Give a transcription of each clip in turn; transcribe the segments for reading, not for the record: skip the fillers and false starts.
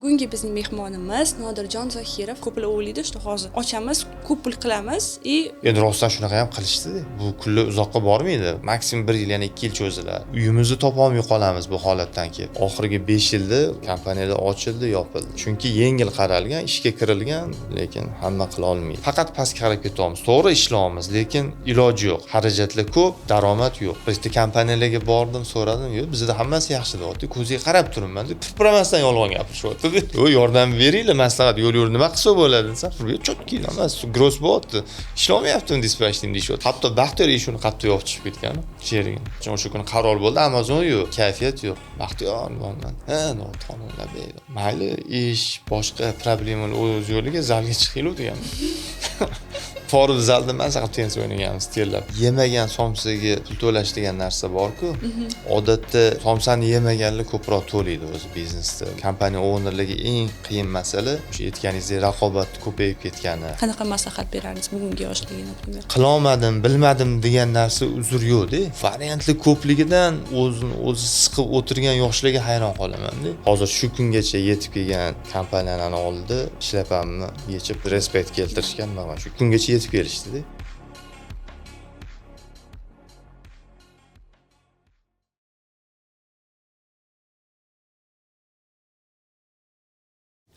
Bugungi bizning mehmonimiz Nodirjon Zohirov. Ko'plar o'ylaydi, что hozir ochamiz, ko'p pul qilamiz и Endi rostdan shunaqa ham qilishdida. Bu kunlar uzoqqa bormaydi. Maksimum 1 yil, yana 2 yil cho'ziladi. Uyimizni topolmay qolamiz bu holatdan kelib. Oxirgi 5 yilda kompaniyalar ochildi, yopildi. Chunki yengil qaralgan, ishga kirilgan, lekin hamma qila olmaydi. Faqat pastga qarab ketyapmiz. To'g'ri ishlayapmiz, lekin iloji yo'q. Xarajatlar ko'p, daromad yo'q. Bitta kompaniyalarga bordim, so'radim, yo'q, bizda hammasi yaxshi deyapti. Ko'ziga qarab turibman deb pirpiramasdan yolg'on gapirishyapti. Yo'q, yordam beringlar, maslahat, yo'l yo'l nima qilsa bo'ladi desam, чётко emas, gross bo'lyapti. Ishlamayaptim dispatching deyishyapti. Hatto Baxtiyor eshigini qattiq yopib chiqib ketgan sherigim. O'sha kuni qaror bo'ldi, Amazon yo'q, kayfiyat yo'q. Baxtiyor borman. Ha, xonadon mayli, ish, boshqa problemalar o'z yo'liga, zalga chiqaylik degan. Borib zalda maza qilib tennis o'ynaganmiz terlab. Yemagan somsaga pul to'lash degan narsa bor-ku. Odatda somsani yemaganlar ko'proq to'laydi o'zi biznesda. Kompaniya ownerlarga eng qiyin masala o'sha aytganingizdek raqobat ko'payib ketgani. Qanaqa maslahat berardingiz bugungi yoshlarga, например? Qilolmadim, bilmadim degan narsa uzr yo'q-da. Variantlar ko'pligidan o'zini o'zi siqib o'tirgan yoshlarga hayron qolaman-da. Hozir shu kungacha yetib kelgan kompaniyalarni oldida shlapamni yechib respekt keltirishgan mana shu kungacha yetib kelishdida.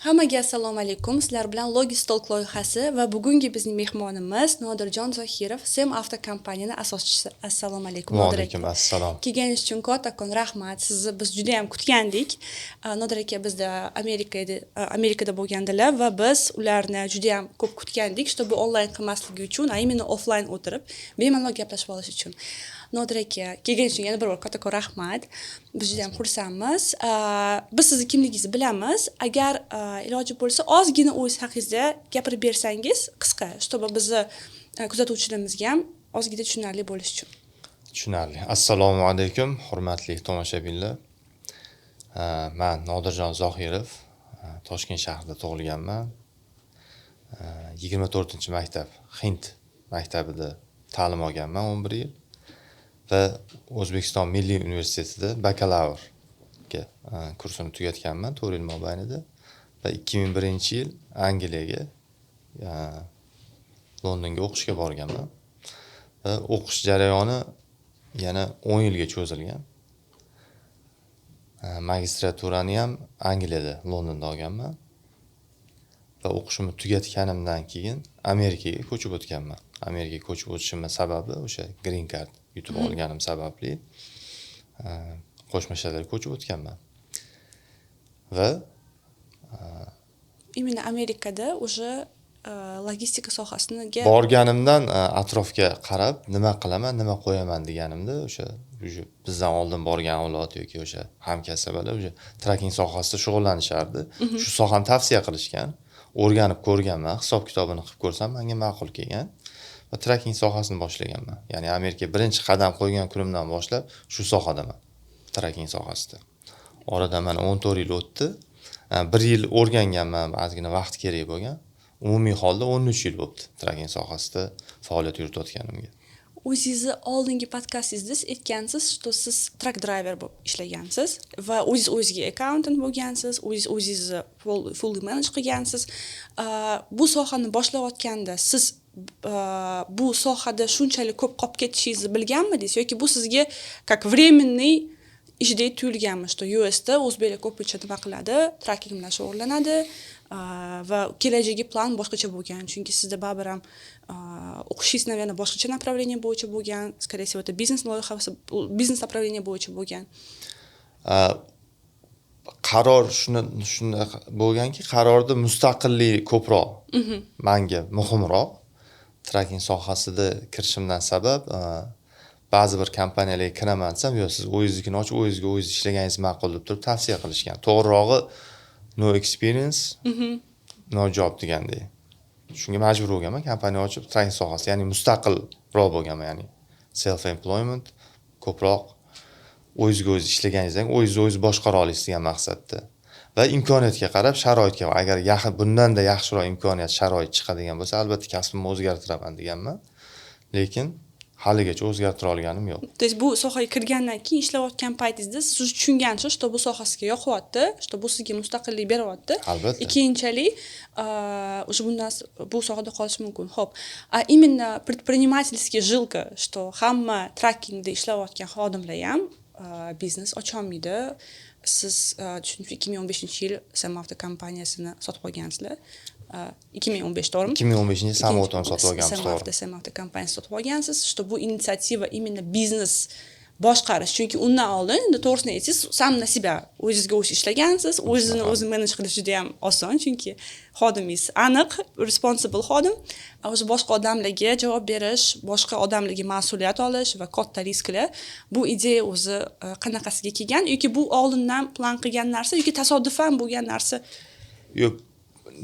Hammaga assalomu alaykum. Sizlar bilan Logistalk loyihasi va bugungi bizning mehmonimiz Nodirjon Zohirov, Sem Avto kompaniyani asoschisi. Assalomu alaykum, Nodir aka. Alaykum assalom. Kelganingiz uchun kattakon rahmat. Sizni biz juda ham kutgandik. Nodir aka bizda Amerikada bo'lgandilar va biz ularni juda ham ko'p kutgandik, чтобы onlayn qilmasligi uchun, а именно offline o'tirib, bemalol gaplashib olish uchun. Nodir aka, kelganingiz uchun yana bir bor kattakon rahmat. Biz juda ham xursandmiz. Biz sizni kimligingizni bilamiz. Agar iloji bo'lsa, ozgina o'z haqingizda gapirib bersangiz, qisqa, чтобы bizni kuzatuvchilarimizga ham ozgina tushunarli bo'lishi uchun. Tushunarli. Assalomu alaykum, hurmatli tomoshabinlar. Man Nodirjon Zohirov, Toshkent shahrida tug'ilganman. 24-maktab, Hind maktabida ta'lim olganman 11 yil va O'zbekiston Milliy universitetida bakalavrga kursini tugatganman 4 yil mobaynida va 2001-yil Angliyaga, Londonga o'qishga borganman. Va o'qish jarayoni yana 10 yilga cho'zilgan. Magistraturani ham Angliyada, Londonda olganman. Va o'qishimni tugatganimdan keyin Amerikaga ko'chib o'tganman. Amerikaga ko'chib o'tishimning sababi o'sha green card yutib olganim sababli Qo'shma Shtatlarga ko'chib o'tganman. Va именно Amerikada уже logistika sohasiga borganimdan atrofga qarab nima qilaman, nima qo'yaman deganimda o'sha уже bizdan oldin borgan avlod yoki o'sha hamkasblar o'sha trucking sohasida shug'ullanishardi. Shu sohani tavsiya qilishgan. O'rganib ko'rganman, hisob kitobini qilib ko'rsam menga ma'qul kelgan va trucking sohasini boshlaganman. Ya'ni Amerikaga birinchi qadam qo'ygan kunimdan boshlab shu sohadaman, trucking sohasida. Oradan mana 14 yil o'tdi. 1 yil o'rganganman, ozgina vaqt kerak bo'lgan. Umumiy holda 13 yil bo'libdi trucking sohasida faoliyat yuritayotganimga. O'zingizni oldingi podkastingizda siz aytgansiz, что siz truck driver bo'lib ishlagansiz va o'zingiz o'zizga accountant bo'lgansiz, o'zingiz o'zingizni fully manage qilgansiz. Bu sohani boshlayotganda siz bu sohada shunchalik ko'p qolib ketishingizni bilganmidingiz yoki bu sizga как временный ishdek tuyulganmi, что USda o'zbeklar ko'pincha nima qiladi, trucking bilan shug'ullanadi va kelajagi plan boshqacha bo'lgan, chunki sizda baribir ham o'qishingiz, наверное, boshqacha направление bo'yicha bo'lgan, скорее всего, это biznes loyihasi, biznes направление bo'yicha bo'lgan. Qaror shunaqa bo'lganki, qarorda mustaqillik ko'proq manga muhimroq. Trucking sohasida kirishimdan sabab ba'zi bir kompaniyalarga kiraman desam, yo'q, siz o'zingiznikini ochib, o'zingizga o'zingiz ishlaganingiz ma'qul deb turib tavsiya qilishgan. To'g'rirog'i no experience, no job degandek. Shunga majbur bo'lganman, kompaniya ochib trucking sohasi, ya'ni mustaqilroq bo'lganman, ya'ni self employment ko'proq o'zingizga o'zingiz ishlaganingizdan o'zingizni o'zingiz boshqara olasiz degan maqsadda. Va imkoniyatga qarab, sharoitga, agar bundanda yaxshiroq imkoniyat, sharoit chiqadigan bo'lsa, albatta kasbimni o'zgartiraman deganman. Lekin Haligacha o'zgartira olganim yo'q. То есть bu sohaga kirgandan keyin, ishlayotgan paytingizda siz уже tushungansiz, что bu soha sizga yoqyapti, что bu sizga mustaqillik beryapti. Albatta. Keyinchalik уже bundan bu sohada qolish mumkin. Ho'p, а именно предпринимательский жилка, что hamma truckingda ishlayotgan xodimlar ham biznes ocholmaydi. Siz, tushunishimcha, 2015-yil Sam Avto kompaniyasini sotib olgansizlar. 2015, to'g'rimi? 2015-yil Sam Autoni sotib olganmiz, Sam to'g'ri. Avto, Sam Avto kompaniyasini sotib olgansiz, что bu инициатива именно biznes boshqarish, chunki undan oldin, endi to'g'risini aytsangiz, сам на себя, o'zizga o'zi ishlagansiz. O'zini o'zi manage qilish juda yam oson, chunki xodimingiz aniq, responsible xodim. А o'zi boshqa odamlarga javob berish, boshqa odamlarga mas'uliyat olish va katta risklar. Bu ideya o'zi qanaqasiga kelgan yoki bu oldindan plan qilgan narsa yoki tasodifan bo'lgan narsa? Yo'q,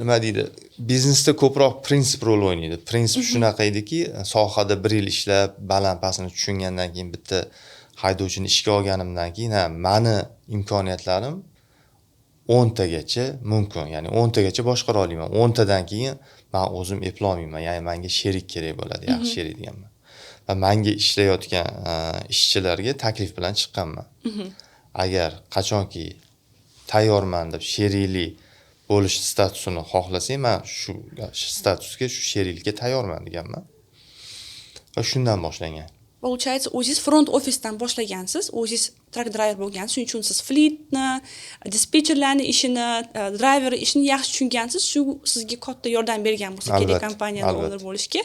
nima deydi, biznesda ko'proq prinsip rol o'ynaydi. Prinsip shunaqa ediki, sohada bir yil ishlab, baland pastini tushungandan keyin, bitta haydovchini ishga olganimdan keyin, ha, mani imkoniyatlarim 10 tagacha mumkin, ya'ni 10 tagacha boshqara olaman, 10 tadan keyin man o'zim eplolmayman, ya'ni manga sherik kerak bo'ladi, yaxshi sherik deganman. Va manga ishlayotgan ishchilarga taklif bilan chiqqanman: agar qachonki tayyorman deb sheriklik bo'lish statusini xohlasang, man shu statusga, shu sheriklikka tayyorman, deganman. Va shundan boshlangan. Получается, o'zingiz front ofisdan boshlagansiz, o'zingiz truck driver bo'lgansiz, shuning uchun siz fleetni, dispetcherlarni ishini, driver ishini yaxshi tushungansiz. Shu sizga katta yordam bergan bo'lsa kerak kompaniyada owner bo'lishga.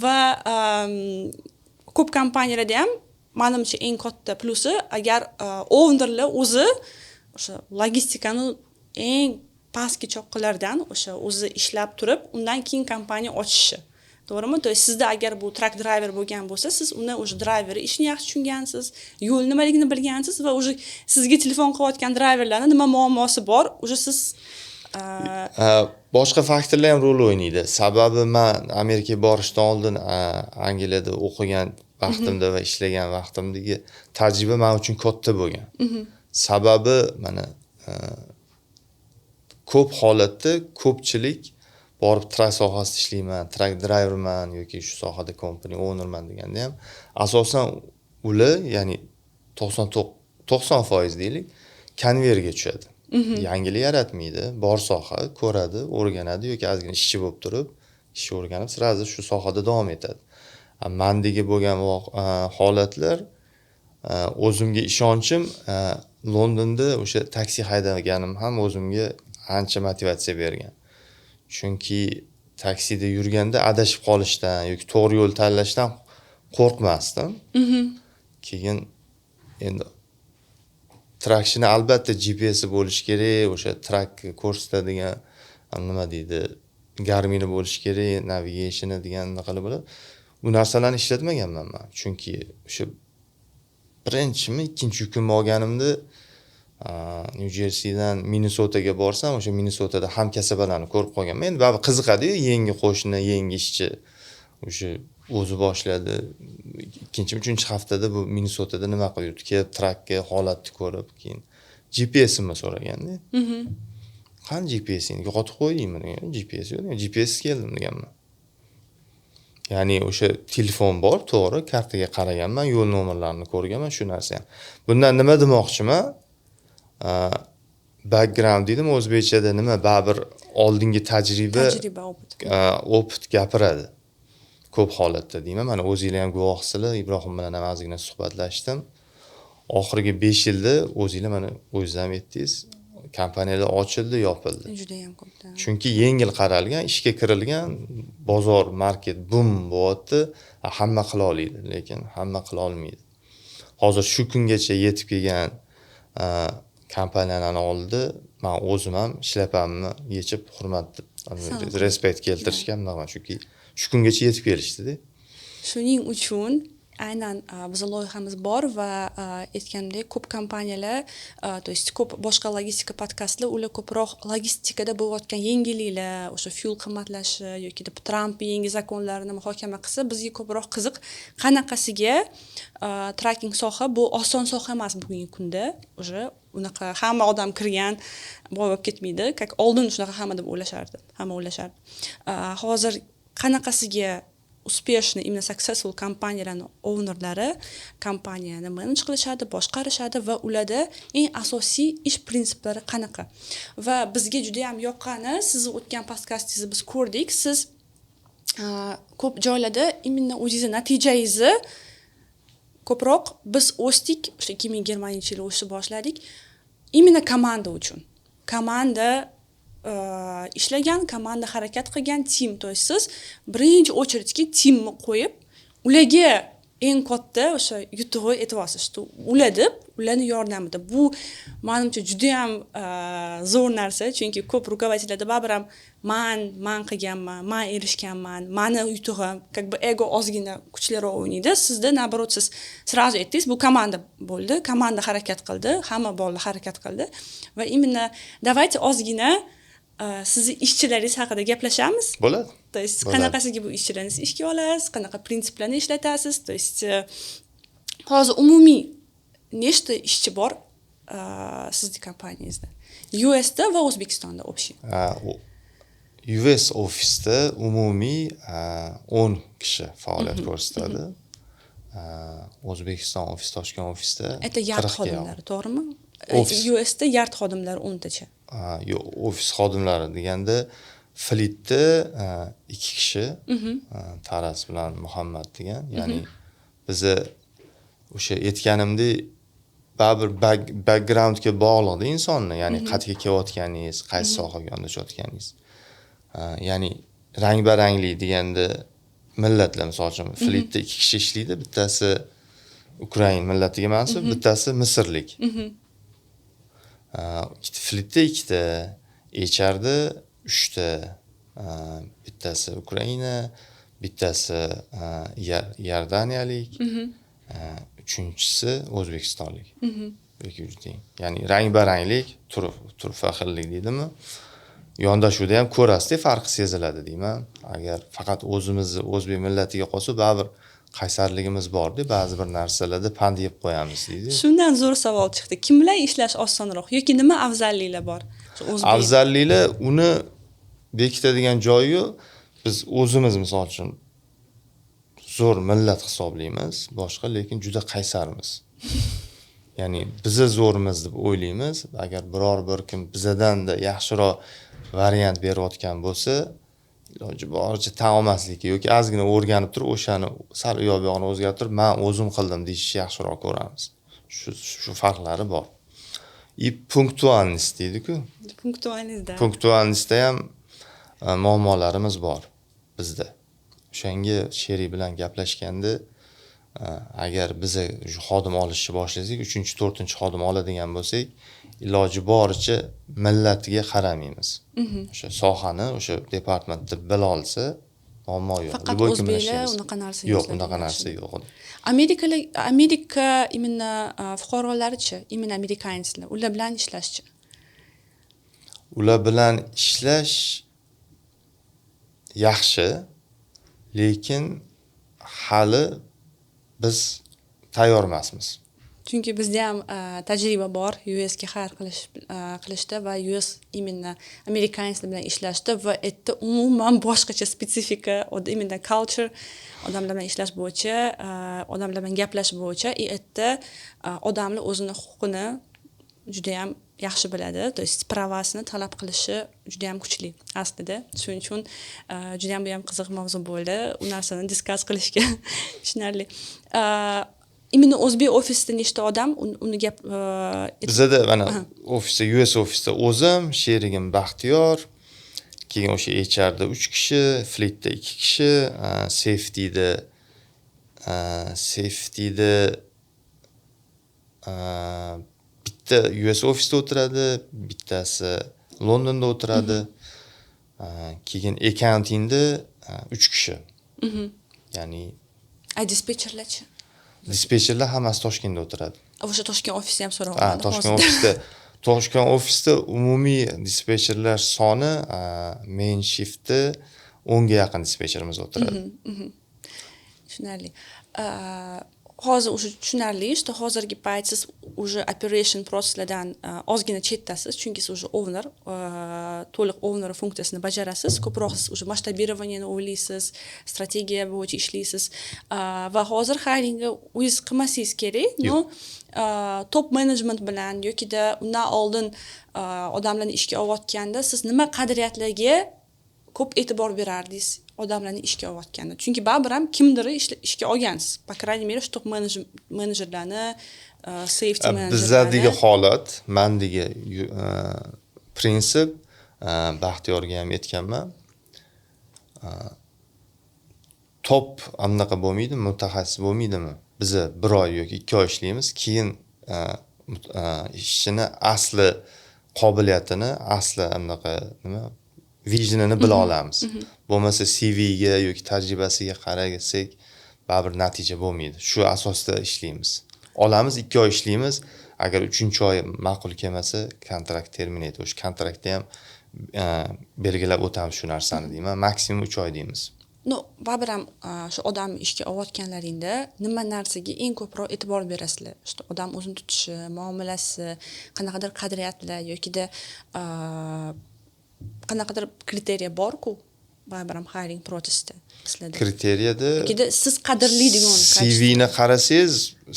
Va ko'p kompaniyalarda ham, manimcha, eng katta plusi, agar ownerlar o'zi o'sha logistikani eng pastki cho'qqilaridan o'sha o'zi ishlab turib, undan keyin kompaniya ochishi, to'g'rimi? То есть sizda agar bu truck driver bo'lgan bo'lsa, siz uni уже driver ishini yaxshi tushungansiz, yo'l nimaligini bilgansiz va уже sizga telefon qilayotgan driverlarni nima muammosi bor, уже siz Boshqa faktorlar ham rol o'ynaydi. Sababi man Amerikaga borishdan oldin Angliyada o'qigan vaqtimda va ishlagan vaqtimdagi tajriba man uchun katta bo'lgan. Sababi mana ko'p holatda ko'pchilik borib truck sohasida ishlayman, truck driverman yoki shu sohada company ownerman deganda ham asosan ular, ya'ni 90% deylik, konveyerga tushadi. Yangilik yaratmaydi, bor soha ko'radi, o'rganadi yoki ozgina ishchi bo'lib turib, ishni o'rganib, сразу shu sohada davom etadi. Mandagi bo'lgan holatlar, o'zimga ishonchim, Londonda o'sha taksi haydaganim ham o'zimga ancha motivatsiya bergan. Chunki taksida yurganda adashib qolishdan yoki to'g'ri yo'l tanlashdan qo'rqmasdim. Keyin endi truckchini albatta GPSi bo'lishi kerak, o'sha truck ko'rsatadigan, nima deydi, Garmini bo'lishi kerak, navigationi degan anaqalar bo'ladi. U narsalarni ishlatmaganman man. Chunki o'sha birinchimi, ikkinchi yukimni olganimda Nyu Jersiydan Minnesotaga borsam, o'sha Minnesotada hamkasablarni ko'rib qolganman. Endi baribir qiziqadi-yu, yangi qo'shni, yangi ishchi. O'sha o'zi boshladi. Ikkinchimi, uchinchi haftada bu Minnesotada nima qilib yuribdi? Kelib truckka holatni ko'rib, keyin GPSimni so'raganda. Qani GPSingni? Yo'qotib qo'ydingmi degan. GPS yo'q degan. GPS keldim deganman. Ya'ni o'sha telefon bor, to'g'ri, kartaga qaraganman, yo'l nomerlarini ko'rganman, shu narsa ham. Bundan nima demoqchiman? Background deydimi o'zbekchada, nima, baribir oldingi tajriba, Tajriba, опыт. Опыт gapiradi. Ko'p holatda deyman. Mana o'zinglar ham guvohsizlar, Ibrohim bilan ham ozgina suhbatlashdim. Oxirgi 5 yilda o'zinglar, mana o'zingiz ham aytdingiz, kompaniyalar ochildi, yopildi. Judayam ko'p. Chunki yengil qaralgan, ishga kirilgan, bozor, market bum bo'lyapti, hamma qila oladi, lekin hamma qila olmaydi. Hozir shu kungacha yetib kelgan kompaniyalarni oldida man o'zim ham shlyapamni yechib, hurmat, respekt keltirishga bunaqaman, chunki shu kungacha yetib kelishdida. Shuning uchun aynan bizni loyihamiz bor va aytgandek, ko'p kompaniyalar, то есть ko'p boshqa logistika podkastlar, ular ko'proq logistikada bo'layotgan yengilliklar, o'sha fuel qimmatlashi yoki Tramp yangi закон larini muhokama qilsa, bizga ko'proq qiziq qanaqasiga trucking soha. Bu oson soha emas bugungi kunda, уже unaqa hamma odam kirgan boy bo'lib ketmaydi, как oldin shunaqa hamma deb o'ylashardi, hamma o'ylashardi. Hozir qanaqasiga Успешный, именно successful kompaniyalarni ownerlari kompaniyani manage qilishadi, boshqarishadi va ularda eng asosiy ish prinsiplari qanaqa? Va bizga juda yam yoqqani, sizni o'tgan podkastingizni biz ko'rdik, siz ko'p joylarda именно o'zingizni natijangizni ko'proq, biz o'sdik, o'sha 2020-yili o'sishni boshladik именно komanda uchun, komanda ishlagan, komanda harakat qilgan, team, то есть siz birinchi очередь ga teamni qo'yib, ularga eng katta o'sha yutug'i aytyapsiz, что ular deb, ularni yordamida. Bu manimcha judayam zo'r narsa, chunki ko'p руководитель larda baribir ham man qilganman, man erishganman, mani yutug'im, как бы эго ozgina kuchliroq o'ynaydi. Sizda наоборот, siz сразу aytdingiz, bu komanda bo'ldi, komanda harakat qildi, hamma bolalar harakat qildi. Va именно давайте ozgina sizni ishchilaringiz haqida gaplashamiz. Bo'ladi. То есть qanaqasiga bu ishchilarni ishga olasiz, qanaqa prinsiplarni ishlatasiz? То есть hozir umumiy nechta ishchi bor sizni kompaniyangizda, USda va O'zbekistonda общий? US ofisda umumiy 10 kishi faoliyat ko'rsatadi. O'zbekiston ofis, Toshkent ofisda Это yard xodimlari, to'g'rimi? USda yard xodimlari 10 tacha. Yo'q, ofis xodimlari deganda fleetda ikki kishi, Taras bilan Muhammad degan. Ya'ni biza o'sha aytganimdek, baribir backgroundga bog'liqda insonni, ya'ni qayerga kelayotganingiz, qaysi sohaga yondashayotganingiz. Ya'ni rang barangli deganda millatlar, misol uchun, fleetda ikki kishi ishlaydi, bittasi ukrain millatiga mansub, bittasi misrlik. Fleetda ikkita, HRda uchta, bittasi Ukraina, bittasi iordaniyalik, uchinchisi o'zbekistonlik yoki, ya'ni rang baranglik, turfa xillik deydimi, yondashuvda ham ko'rasizda, farqi seziladi deyman. Agar faqat o'zimizni o'zbek millatiga qolsa, baribir qaysarligimiz borda, ba'zi bir narsalarda pand yeb qo'yamiz deydi. Shundan zo'r savol chiqdi: kim bilan ishlash osonroq yoki nima afzalliklar bor? Afzalliklar, uni bekitadigan joyi yo'q. Biz o'zimiz, misol uchun, zo'r millat hisoblaymiz boshqa, lekin juda qaysarmiz. Ya'ni biza zo'rmiz deb o'ylaymiz. Agar biror bir kim bizadanda yaxshiroq variant berayotgan bo'lsa, iloji boricha tan olmaslikka yoki ozgina o'rganib turib, o'shani sal u yoq bu yog'ini o'zgartirib, man o'zim qildim deyishni yaxshiroq ko'ramiz. Shu farqlari bor. И пунктуальность deydiku. Пунктуальность, да. Пунктуальность da ham muammolarimiz bor bizda. O'shanga sherik bilan gaplashganda, agar biza shu xodim olishni boshlasak, uchinchi, to'rtinchi xodim oladigan bo'lsak, iloji boricha millatiga qaramaymiz. O'sha sohani, o'sha departamentni bila olsa, muammo yo'q. Faqat Любой kim bilan o'zbeklar ishlaymiz. Unaqa narsa Yo'q, yozadi, unaqa yaxshi. narsa yo'q. Amerikalik, Amerika именно fuqarolarichi, именно американец lar, ular bilan ishlashchi? Ular bilan ishlash yaxshi, lekin hali biz tayyor emasmiz. Chunki bizda ham tajriba bor USga hire qilishda va US именно американец lar bilan ishlashda. Va yerda umuman boshqacha spetsifika, именно culture, odamlar bilan ishlash bo'yicha, odamlar bilan gaplashish bo'yicha. И yerda odamlar o'zini huquqini judayam yaxshi biladi, то есть права sini talab qilishi judayam kuchli aslida. Shuning uchun judayam bu ham qiziq mavzu bo'ldi, u narsani discuss qilishga. Tushunarli. Именно o'zbek ofisida nechta odam, uni gap Bizada mana ofisda, US ofisda o'zim, sherigim Baxtiyor, keyin o'sha HRda uch kishi, fleetda ikki kishi, safetyda bitta US ofisda o'tiradi, bittasi Londonda o'tiradi. Keyin accountingda uch kishi. Ya'ni A dispetcherlarchi? Dispetcherlar hammasi Toshkentda o'tiradi. O'sha Toshkent ofisida ham Ha, so'rab. Toshkent ofisda umumiy dispetcherlar soni, main shiftda 10 ga yaqin dispetcherimiz o'tiradi. Tushunarli. Hozir уже tushunarli, что hozirgi payt siz уже operation processlardan ozgina chetdasiz, chunki siz уже owner, to'liq owner funksiyasini bajarasiz. Ko'proq siz уже масштабирование ni o'ylaysiz, strategiya bo'yicha ishlaysiz va hozir hiringni o'zingiz qilmasangiz kerak, но top management bilan yokida undan oldin odamlarni ishga olayotganda siz nima qadriyatlarga ko'p e'tibor berardingiz odamlarni ishga olayotganda? Chunki baribir ham kimdir ishga olgansiz, по крайней мере, top menejerlarni, safety Bizadagi holat, mandagi prinsip, Baxtiyorga ham aytganman, top anaqa bo'lmaydimi, mutaxassis bo'lmaydimi, biza bir oy yoki 2 oy ishlaymiz, keyin ishchini asli qobiliyatini, asli anaqa nima, visionini bila olamiz. Bo'lmasa CVga yoki tajribasiga qarasak, baribir natija bo'lmaydi. Shu asosda ishlaymiz. Olamiz, 2 oy ishlaymiz, agar uchinchi oy ma'qul kelmasa, kontrakt terminate. O'sha kontraktda ham belgilab o'tamiz shu narsani deyman, maksimum 3 oy deymiz. Ну, baribir ham shu odamni ishga olayotganlaringda nima narsaga eng ko'proq e'tibor berasizlar? Что odam o'zini tutishi, muomalasi, qanaqadir qadriyatlar yokida qanaqadir kriteriya borku baribir ham hiring processda sizlarda? Kriteriyada Yokida siz qadrlaydigan. CVni qarasangiz,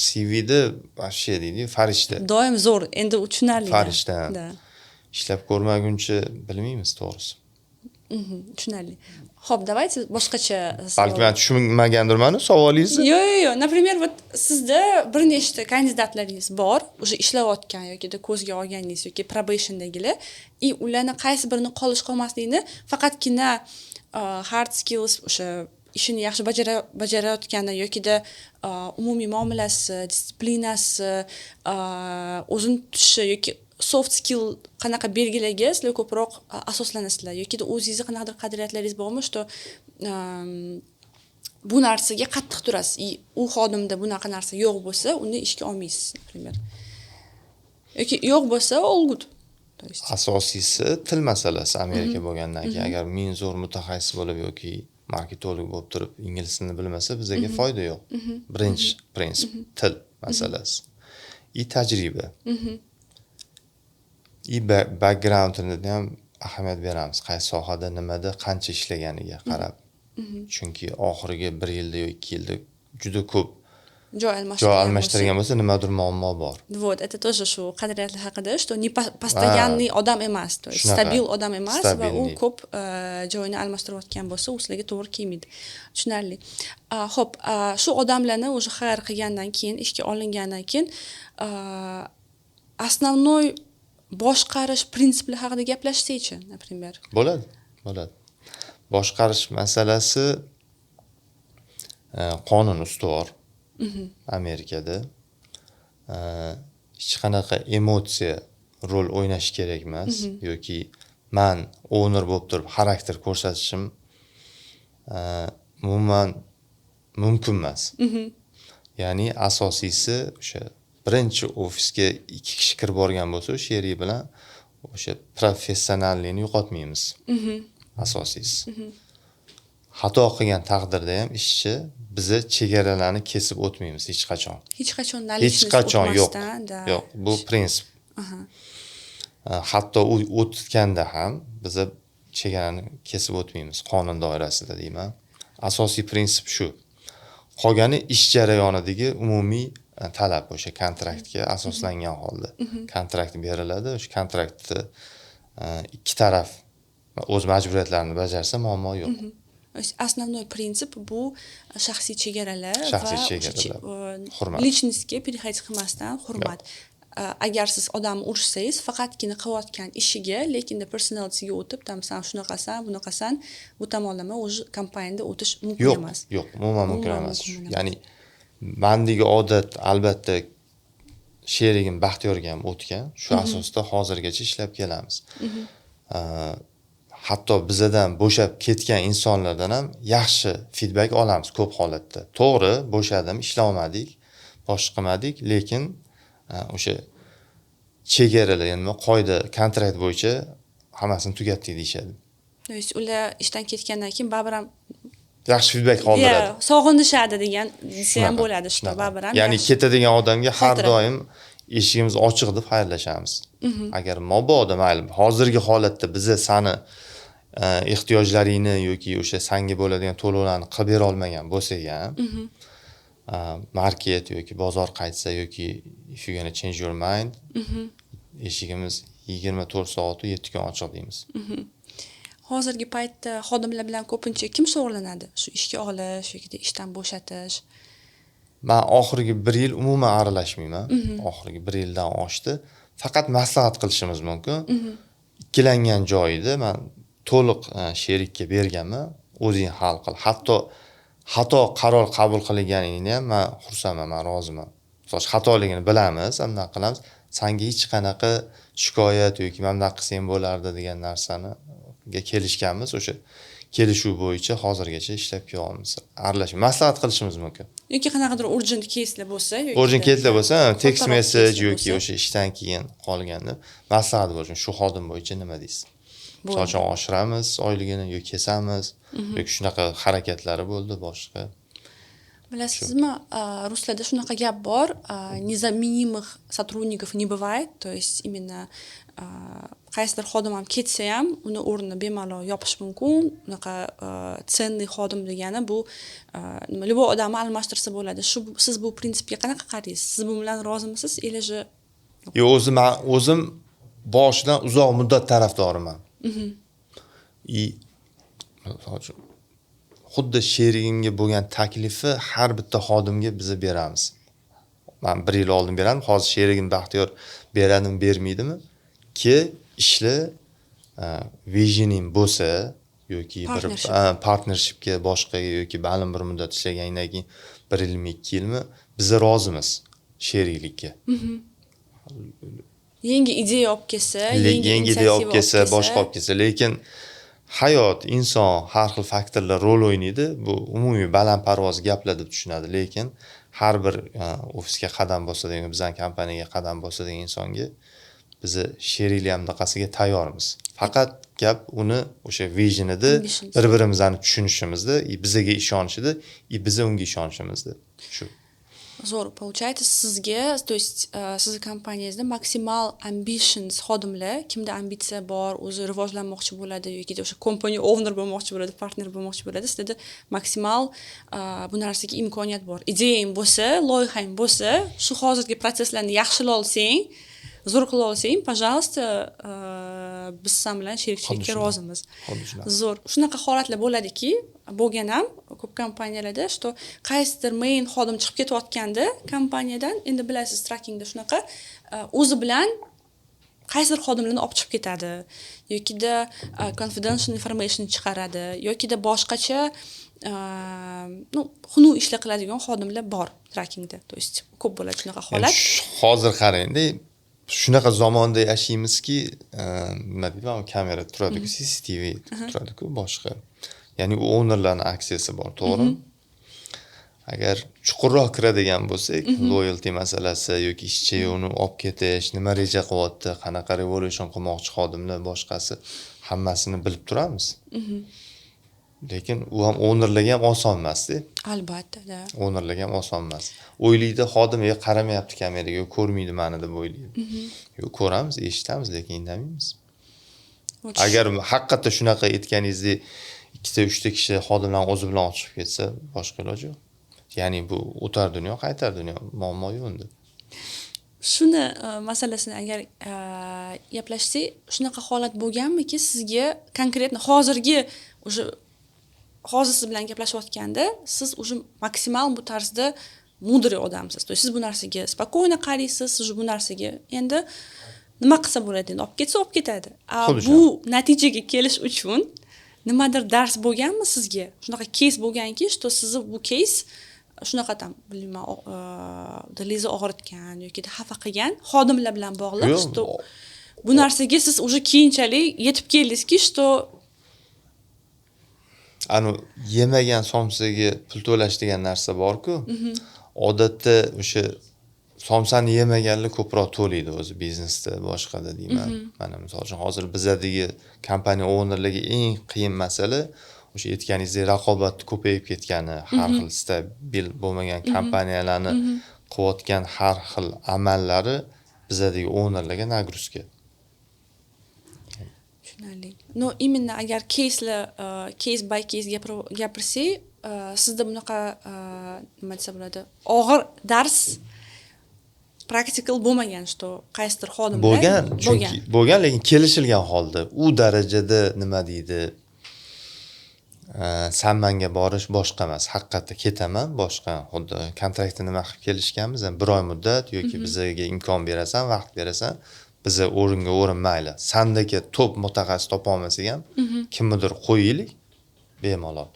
CVda вообще deydiyu, farishta. Doim zo'r, endi u tushunarli. Farishta. Ishlab ko'rmaguncha bilmaymiz, to'g'risi. Tushunarli. Ho'p, давайте boshqacha. Balki man tushunmagandirmanu savolingizni. Yo'q, например, вот sizda bir nechta kandidatlaringiz bor уже ishlayotgan yokida ko'zga olganingiz yoki probationdagilar, и ularni qaysi birini qolish qolmasligini faqatgina hard skills, o'sha ishini yaxshi bajarayotgani yokida umumiy muomalasi, disiplinasi, o'zini tutishi yoki soft skill, qanaqa belgilarga sizlar ko'proq asoslanasizlar yokida o'zingizni qanaqadir qadriyatlaringiz bormi, что bu narsaga qattiq turasiz и u xodimda bunaqa narsa yo'q bo'lsa, uni ishga olmaysiz, например, yoki yo'q bo'lsa, all good? То есть Asosiysi til masalasi. Amerika bo'lgandan keyin, agar ming zo'r mutaxassis bo'lib yoki marketolog bo'lib turib ingliz tilini bilmasa, bizaga foyda yo'q. Birinchi prinsip til masalasi и tajriba и backgroundini ham ahamiyat beramiz, qaysi sohada, nimada, qancha ishlaganiga qarab, chunki oxirgi bir yilda yo 2 yilda juda ko'p joy joy almashtirgan. almashtirgan bo'lsa, nimadir muammo bor. Вот, это тоже shu qadriyatlar haqida, что не постоянный odam emas, то есть Shunaqa. stabil odam emas va u Stabilniy. ko'p joyini almashtirayotgan bo'lsa, u sizlarga to'g'ri kelmaydi. Tushunarli. Ho'p, shu odamlarni уже hire qilgandan keyin, ishga olingandan keyin основной boshqarish prinsiplari haqida gaplashsakchi, например. Bo'ladi. Boshqarish masalasi, qonun ustuvor Amerikada. Hech qanaqa emotsiya rol o'ynashi kerak emas yoki man owner bo'lib turib xarakter ko'rsatishim umuman mumkin emas. Ya'ni asosiysi o'sha birinchi ofisga ikki kishi kirib borgan bo'lsa, sherik bilan o'sha professionallikni yo'qotmaymiz. Asosiysi. Xato qilgan taqdirda ham ishchi biza chegaralarni kesib o'tmaymiz hech qachon. Hech qachon Hech на личность qachon yo'q. o'tmasdan, да. Yo'q, bu prinsip. Hatto u o'tganda ham biza chegarani kesib o'tmaymiz, qonun doirasida deyman. Asosiy prinsip shu. Qolgani ish jarayonidagi umumiy talab, o'sha kontraktga asoslangan holda. Kontrakt beriladi, o'sha kontraktni ikki taraf o'z majburiyatlarini bajarsa, muammo yo'q. То есть основной принцип bu shaxsiy chegaralar Shaxsiy va o'sha chegaralar. Hurmat. Личность ga переходить qilmasdan hurmat. Agar siz odamni urishsangiz, faqatgina qilayotgan ishiga, lekin personalityga o'tib, там san shunaqasan, bunaqasan, bu tomonlama уже kompaniyada o'tish mumkin Yo'q, emas. yo'q, umuman mumkin Umuman emas. mumkin emas. Ya'ni mandagi odat albatta sherigim Baxtiyorga ham o'tgan. Shu asosda hozirgacha ishlab kelamiz. Hatto bizadan bo'shab ketgan insonlardan ham yaxshi feedback olamiz ko'p holatda. To'g'ri, bo'shadim, ishlolmadik, boshqa qilmadik, lekin o'sha chegaralar, ya'ni qoida, kontrakt bo'yicha hammasini tugatdik deyishadi. То есть ular ishdan ketgandan keyin baribir ham Yaxshi feedback qoldiradi. Sog'inishadi degan desa ham bo'ladi, что baribir ham. Ya'ni ketadigan odamga har doim eshigimiz ochiq deb xayrlashamiz. Agar mabodo, mayli, hozirgi holatda biza sani ehtiyojlaringni yoki o'sha sanga bo'ladigan to'lovlarni qilib bera olmagan bo'lsak ham, market yoki bozor qaytsa yoki if you gonna change your mind, eshigimiz 24 soat 7 kun ochiq deymiz. Hozirgi paytda xodimlar bilan ko'pincha kim shug'ullanadi? Shu ishga olish yoki ishdan bo'shatish? Man oxirgi bir yil umuman aralashmayman. Oxirgi bir yildan oshdi. Faqat maslahat qilishimiz mumkin. Ikkilangan joyida man to'liq sherikka berganman, o'zing hal qil. Hatto xato qaror qabul qilganingni ham man xursandman, man roziman. Misol uchun, xatoligini bilamiz, bunaqa qilamiz, sanga hech qanaqa shikoyat yoki mana bunaqa qilsang bo'lardi degan narsani kelishganmiz. O'sha kelishuv bo'yicha hozirgacha ishlab kelyapmiz. Aralashib maslahat qilishimiz mumkin. Yoki qanaqadir urgent caselar bo'lsa, yoki urgent caselar bo'lsa, text kattaroq message caselar yoki bo'lsa. O'sha ishdan keyin qolganda maslahat bo'lishi, shu xodim bo'yicha nima deysiz? Misol uchun, oshiramiz oyligini yoki kesamiz yoki shunaqa harakatlari bo'ldi boshqa. Bilasizmi, ruslarda shunaqa gap bor, незаменимых сотрудников не бывает, то есть именно qaysidir xodim ham ketsa ham, uni o'rnini bemalol yopish mumkin. Unaqa ценный xodim degani bu nima, любой odamni almashtirsa bo'ladi. Shu siz bu prinsipga qanaqa qaraysiz? Siz bu bilan rozimisiz или же? Yo'q, o'zi man o'zim boshidan uzoq muddat tarafdoriman. И misol uchun, xuddi sherigimga bo'lgan taklifi har bitta xodimga biza beramiz. Man bir yil oldin berardim, hozir sherigim Baxtiyor beradimi, bermaydimi? Ke, ishla, visioning bo'lsa yoki bir Partnership. Partnershipga, boshqaga yoki ma'lum bir muddat ishlagandan keyin, bir yilmi, 2 yilmi, biza rozimiz sheriklikka. Yangi ideya olib kelsa, yangi yangi ideya olib инициатива kelsa, boshqa olib kelsa, lekin hayot, inson, har xil faktorlar rol o'ynaydi. Bu umumiy balandparvoz gaplar deb tushunadi, lekin har bir ofisga qadam bosadigan, bizani kompaniyaga qadam bosadigan insonga biza sheriklik bunaqasiga tayyormiz. Faqat gap uni o'sha visionida, Ambitions. bir birimizni tushunishimizda и bizaga ishonishida и biza unga ishonishimizda shu. Zo'r, получается, sizga, то есть sizni kompaniyangizda maksimal ambitions xodimlar, kimda ambitsiya bor, o'zi rivojlanmoqchi bo'ladi yoki o'sha company owner bo'lmoqchi bo'ladi, partner bo'lmoqchi bo'ladi, sizlarda maksimal bu narsaga imkoniyat bor. Ideyang bo'lsa, loyihang bo'lsa, shu hozirgi protsesslarni yaxshilay olsang, zo'r qila olsang, пожалуйста, biz san bilan sherikchilikka Xuddi shunaqa. rozimiz. Xuddi shunaqa. Zo'r. Shunaqa holatlar bo'ladiki, bo'lgan ham ko'p kompaniyalarda, что qaysidir main xodim chiqib ketayotganda kompaniyadan, endi bilasiz, truckingda shunaqa, o'zi bilan qaysidir xodimlarni olib chiqib ketadi yokida confidential information chiqaradi yokida boshqacha, ну, xunuk ishlar qiladigan xodimlar bor truckingda, то есть ko'p bo'ladi shunaqa holat. Hozir qarangda, shunaqa zamonda yashaymizki, nima deydi, mana kamera turadiku, CCTV turadiku, boshqa, ya'ni u ownerlarni aksiyasi bor, to'g'rimi? Agar chuqurroq kiradigan bo'lsak, loyalty masalasi yoki ishchi uni olib ketish, nima reja qilyapti, qanaqa revolution qilmoqchi xodimlar, boshqasi, hammasini bilib turamiz. Lekin u ham ownerlarga ham oson emasda. Albatta, да. Ownerlarga ham oson emas. O'ylaydi xodim, "E, qaramayapti kameraga, ko'rmaydi mani", deb o'ylaydi. Yo'q, ko'ramiz, eshitamiz, lekin indamaymiz. Agar haqiqatda shunaqa, aytganingizdek, ikkita uchta kishi xodimlarni o'zi bilan olib chiqib ketsa, boshqa iloji yo'q. Ya'ni bu o'tar dunyo, qaytar dunyo, muammo yo'q unda. Shuni masalasini agar gaplashsak, shunaqa holat bo'lganmiki sizga, конкретно hozirgi, уже hozir siz bilan gaplashayotganda siz уже maksimal bu tarzda мудрый odamsiz, то есть siz bu narsaga спокойно qaraysiz, siz bu narsaga endi nima qilsa bo'ladi, endi olib ketsa, olib ketadi. A bu natijaga kelish uchun nimadir dars bo'lganmi sizga? Shunaqa case bo'lganki, что sizni bu case shunaqa там, bilmayman, dilingizni og'ritgan yoki xafa qilgan xodimlar bilan bog'liq, что bu narsaga siz уже keyinchalik yetib keldingizki, что Anu yemagan somsaga pul to'lash degan narsa borku. Odatda o'sha somsani yemaganlar ko'proq to'laydi o'zi biznesda, boshqada deyman. Mana misol uchun, hozir bizadagi kompaniya ownerlarga eng qiyin masala o'sha O'sha aytganingizdek, raqobat ko'payib ketgani, har xil stabil bo'lmagan kompaniyalarni qilayotgan har xil amallari bizadagi ownerlarga нагрузка. Tushunarli. Но именно agar keyslar, case by case gapirsak, sizda bunaqa, nima desa bo'ladi, og'ir dars practical bo'lmagan, что qaysidir xodimlar Bo'lgan, chunki bo'lgan, lekin kelishilgan holda. U darajada, nima deydi, san manga borish boshqa emas, haqiqatda ketaman boshqa. Xuddi kontraktda nima qilib kelishganmiz, bir oy muddat yoki bizaga imkon berasan, vaqt berasan, biza o'ringa o'rin, mayli, sandagi top mutaxassis topolmasak ham, kimnidir qo'yaylik bemalol.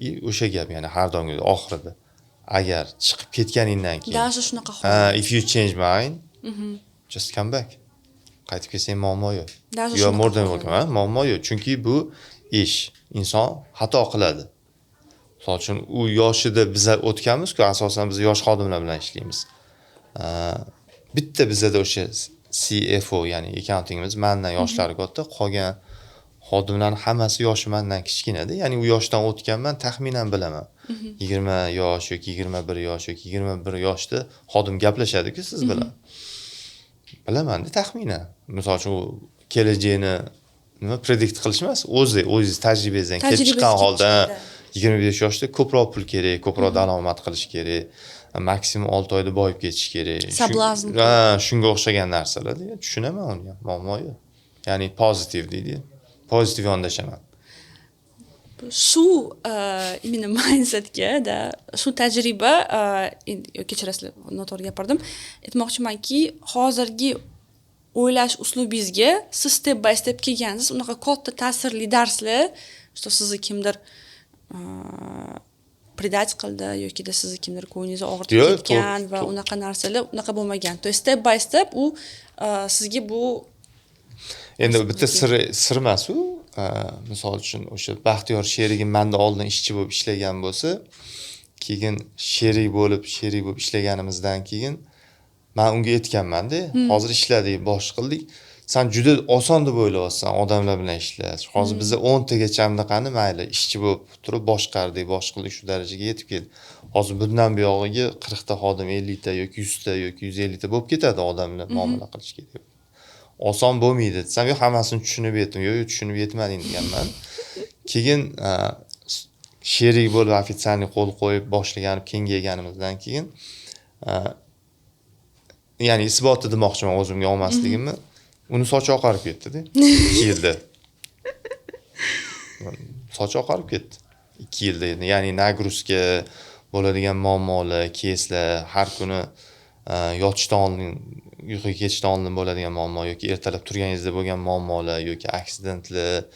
И o'sha gap, ya'ni har doimgidek oxirida agar chiqib ketganingdan keyin Даже shunaqa if you change mind, just come back, qaytib kelsang muammo yo'q. Даже You are more than shunaqa. welcome. Ha, muammo yo'q, chunki bu ish, inson xato qiladi. Misol uchun, u yoshida biza o'tganmizku, asosan biz yosh xodimlar bilan ishlaymiz. Bitta bizada o'sha CFO, ya'ni accountingimiz mandan yoshlari katta, qolgan xodimlarni hammasi yoshi mandan kichkinada. Ya'ni u yoshdan o'tganman, taxminan bilaman. 20 yosh yoki 21 yosh yoki 21 yoshda xodim gaplashadiku siz bilan, bilamanda taxminan. Misol uchun, u kelajakni nima predict qilish emas, o'zi o'zingiz tajribangizdan kelib Tajribasi chiqqan kelib holda chiqadi. 25 yoshda ko'proq pul kerak, ko'proq daromad qilish kerak, maksimum 6 oyda boyib ketish kerak. Соблазн. Ha, shunga o'xshagan narsalar, tushunaman uni ham, muammo yo'q. Ya'ni pozitiv deydi, pozitiv yondashaman. Shu именно mindsetga да, shu tajriba, kechirasizlar, noto'g'ri gapirdim, aytmoqchimanki, hozirgi o'ylash uslubingizga siz step by step kelgansiz. Unaqa katta ta'sirli darslar, что sizni kimdir предать qildi yokida sizni kimdir ko'nglingizni og'ritib Yo'q, ketgan va unaqa narsalar unaqa bo'lmagan. То есть step by step u sizga bu Endi bitta sir, sir emas u. Misol uchun, o'sha Baxtiyor sherigim manda oldin ishchi bo'lib ishlagan bo'lsa, keyin sherik bo'lib ishlaganimizdan keyin man unga aytganmanda, hozir ishladik, bosh qildik, san juda oson deb o'ylayapsan odamlar bilan ishlash. Hozir biza 10 tagacha bunaqani, mayli, ishchi bo'lib turib boshqardik, bosh qildik, shu darajaga yetib keldik. Hozir bundan buyog'iga 40 ta xodim, 50 ta yoki 100 ta yoki 150 ta bo'lib ketadi, odamlar muomala qilish kerak, oson bo'lmaydi desam, yo'q, hammasini tushunib yetdim, yo'q, yo'q, tushunib yetmading deganman. Keyin sherik bo'lib, официальный qo'l qo'yib boshlaganib kengayganimizdan keyin, ya'ni isboti demoqchiman o'zimga olmasligimni, uni sochi oqarib ketdida 2 yilda, sochi oqarib ketdi 2 yilda. Ya'ni нагрузка bo'ladigan muammolar, keyslar, har kuni yotishdan oldin, uyquga ketishdan oldin bo'ladigan muammo yoki ertalab turganingizda bo'lgan muammolar yoki accidentlar,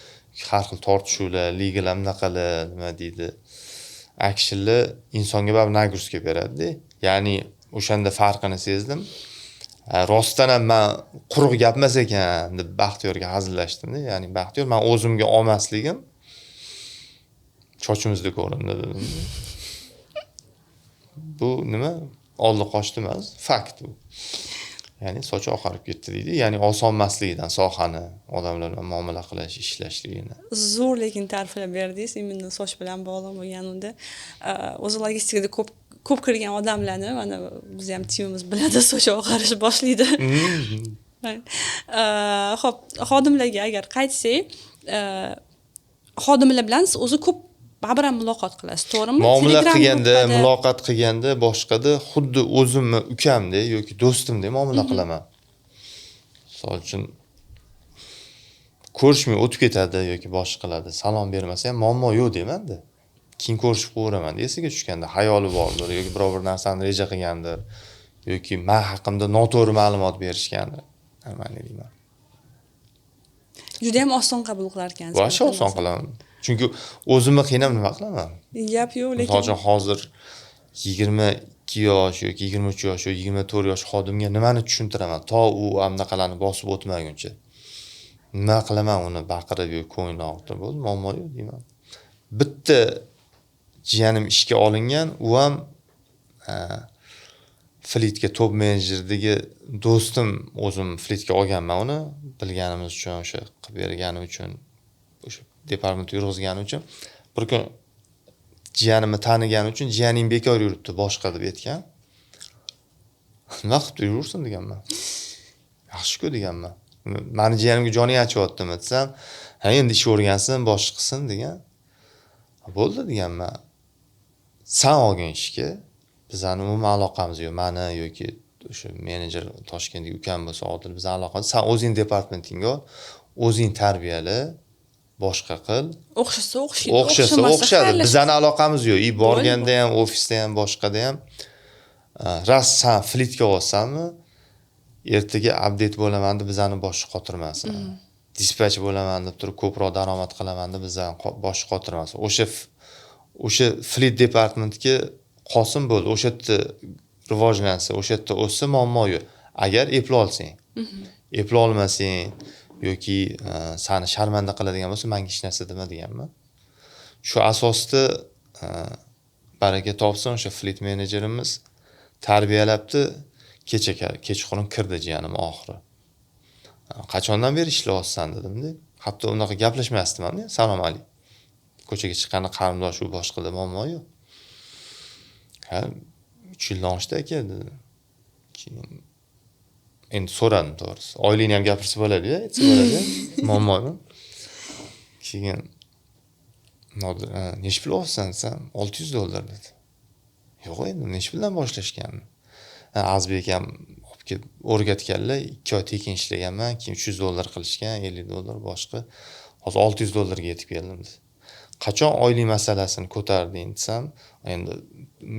har xil tortishuvlar, legal anaqalar, nima deydi, actionlar insonga baribir нагрузка beradida. Ya'ni o'shanda farqini sezdim. Rostdan ham man quruq gap emas ekan deb Baxtiyorga hazillashdimda. Ya'ni Baxtiyor, man o'zimga olmasligim sochimizda ko'rindi dedim. Bu nima, oldi qochdi emas, fakt bu. Ya'ni sochi oqarib ketdi deydi. Ya'ni oson emasligidan sohani, odamlar bilan muomala qilish, ishlashligini. Zo'r, lekin ta'riflab berdingiz, именно soch bilan bog'liq bo'lgan. Unda o'zi logistikada ko'p ko'p kirgan odamlarni, mana bizni ham timimiz biladi, sochi oqarish boshlaydi. Ho'p, xodimlarga agar qaytsak, xodimlar bilan siz o'zi ko'p baribir ham muloqot qilasiz, to'g'rimi? Muomala Telegram qilganda, gruppada- muloqot qilganda boshqada, xuddi o'zimni ukamdek yoki do'stimdek muomala qilaman. Misol uchun, ko'rishmay o'tib ketadi yoki boshqa qiladi, salom bermasa ham muammo yo'q deymanda, keyin ko'rishib qo'yaveraman esiga tushganda. Xayoli bordir yoki biror bir narsani reja qilgandir yoki man haqimda noto'g'ri ma'lumot berishgandir, нормально deyman. Judayam oson qabul qilar ekansiz. Вообще oson qilaman, chunki o'zimni qiynab nima qilaman? Gap yo'q, lekin Misol uchun, hozir 22 yosh yoki 23 yosh yoki 24 yosh xodimga nimani tushuntiraman, to u anaqalarni bosib o'tmaguncha? Nima qilaman uni baqirib yoki ko'nglini og'ritib? Bo'ldi, muammo yo'q deyman. Bitta jiyanim ishga olingan, u ham fleetga top menejerdagi do'stim, o'zim fleetga olganman uni bilganimiz uchun, o'sha qilib bergani uchun, o'sha departament yurg'izgani uchun. Bir kun jiyanimni tanigani uchun, "Jiyaning bekor yuribdi boshqa", deb aytgan. "Nima qilibdi, yuraversin", deganman. "Yaxshi-ku", deganman. "Mani jiyanimga joning achyaptimi?" desam, "Ha, endi ish o'rgansin, boshqa qilsin", degan. "Bo'ldi", deganman. "San olgin ishga, bizani umuman aloqamiz yo'q. Mani yoki o'sha menejer Toshkentdagi ukam bo'lsa, Odil, bizani aloqamiz. San o'zing departamentingga ol, o'zing tarbiyala, boshqa qil. O'xshasa o'xshaydi, O'xshasa o'xshamasa o'xshadi. xayrlashadi. Bizani aloqamiz yo'q". И borganda ham, ofisda ham, boshqada ham, rost, san fleetga olsanmi, ertaga update bo'laman deb bizani boshni qotirmasin. Dispatch bo'laman deb turib ko'proq daromad qilaman deb bizani boshni qotirmasin. O'sha fleet departmentga qolsin, bo'ldi. O'sha yerda rivojlansa, o'sha yerda o'ssa, muammo yo'q. Agar eplay olsang. Eplay olmasang yoki sani sharmanda qiladigan bo'lsa, manga hech narsa dema, deganman. Shu asosda, baraka topsin, o'sha fleet menejerimiz tarbiyalabdi. Kecha kechqurun kirdi jiyanim oxiri. "Qachondan beri ishlayapsan?" dedimda. Hatto unaqa gaplashmasdim ham, salom alik. Ko'chaga chiqqanda qarindosh u boshqada muammo yo'q. "Ha, 3 yildan oshdi, aka", dedi. Keyin endi so'radim to'g'risi. Oylikni ham gapirsa bo'ladi-yu, aytsa bo'ladi. Muammo yo'q. Keyin Nodir, "Nechi pul olsan?" desam, "600 dollar", dedi. Yo'q, endi nechi puldan boshlashganmi? Ha, Azbek ham olib kelib o'rgatganlar, 2 oy tekin ishlaganman, keyin 300 dollar qilishgan, 50 dollar boshqa. "Hozir 600 dollarga yetib keldim", dedi. "Qachon oylik masalasini ko'tarding?" desam, endi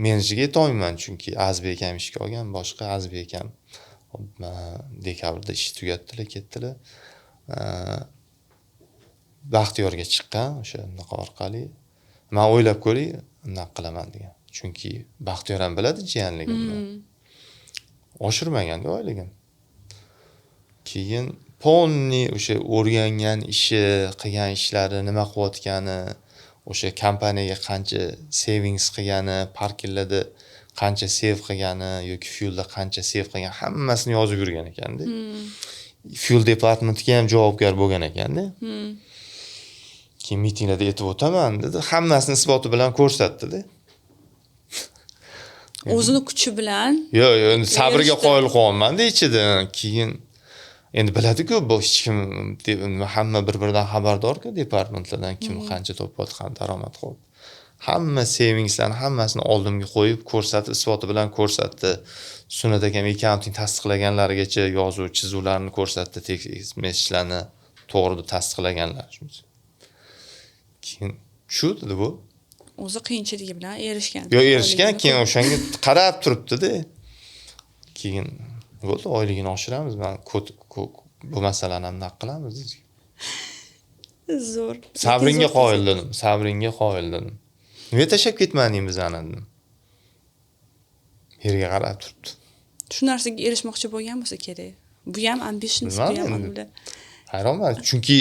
menejerga aytolmayman, chunki Azbek ham ishga olgan, boshqa Azbek ham dekabrda ish tugatdilar, ketdilar. Baxtiyorga chiqqan o'sha unaqa orqali. "Man o'ylab ko'ray, unaqa qilaman", degan. Chunki Baxtiyor ham biladi jiyanligimni. Oshirmaganda oyligini. Keyin полный o'sha o'rgangan ishi, qilgan ishlari, nima qilayotgani, o'sha kompaniyaga qancha savings qilgani, parkinglarda qancha save qilgani yoki fuelda qancha save qilgani, hammasini yozib yurgan ekanda. Fuel departmentiga ham javobgar bo'lgan ekanda. Keyin "Mitinglarda aytib o'taman", dedi. Hammasini isboti bilan ko'rsatdi-da. O'zini kuchi bilan Yo'q, yo'q, endi sabrga erishdi. Qoyil qolyapman-da ichida. Keyin endi biladi-ku, bu hech kim hamma bir-biridan xabardor-ku departmentlardan, kim qancha topyapti, qancha daromad qilyapti. Hamma savingslarni hammasini oldimga qo'yib ko'rsatib, isboti bilan ko'rsatdi. Sunnat akam accounting tasdiqlaganlarigacha yozuv chizuvlarni ko'rsatdi, text message'larni to'g'ri deb tasdiqlaganlar. Keyin "Shu", dedi bu. O'zi qiyinchiligi bilan erishgan. Yo'q, erishgan, keyin o'shanga qarab turibdi-da. Keyin "Bo'ldi, oyligini oshiramiz, man bu masalani ham naq qilamiz", dedik. Zo'r. "Sabringga Zo'r. qoyil", dedim. "Sabringga qoyil", dedim. "Nima tashlab ketmading bizani?" dedim. Yerga qarab turibdi. Shu narsaga erishmoqchi bo'lgan bo'lsa kerak. Bu ham ambitions, bu Bilmadim ham endi. ular. Hayronman, chunki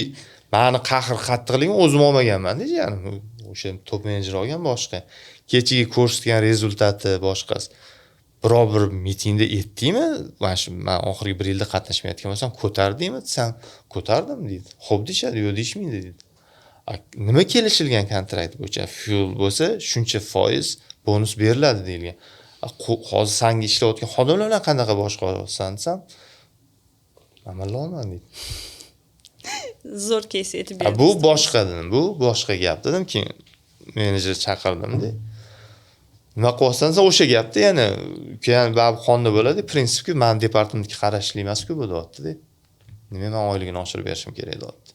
mani qahr qattiqligim o'zim olmaganman-da, ya'ni o'sha top menejer olgan boshqa. Kechagi ko'rsatgan результат i boshqasi. "Biror bir mitingda aytdingmi? Mana shu man oxirgi bir yilda qatnashmayotgan bo'lsam, ko'tardingmi?" desam, "Ko'tardim", deydi. "Xo'p deyishadi, yo'q deyishmaydi", deydi. "Nima kelishilgan kontrakt bo'yicha? Fuel bo'lsa, shuncha foiz bonus beriladi deyilgan. Hozir sanga ishlayotgan xodimlar bilan qanaqa boshqaryapsan?" desam, "Man bilolman", deydi. Zo'r case aytib "A, berdi. bu boshqa", dedim. "Bu boshqa gap", dedim. Keyin menejer chaqirdimda. "Nima qilyapsan?" desa, o'sha gapda yana keyin baribir qonda bo'ladi. Prinsipku, mani departamentga qarashli emas-ku bu, deyapti-da. "Nima, man oyligini oshirib berishim kerak", deyapti.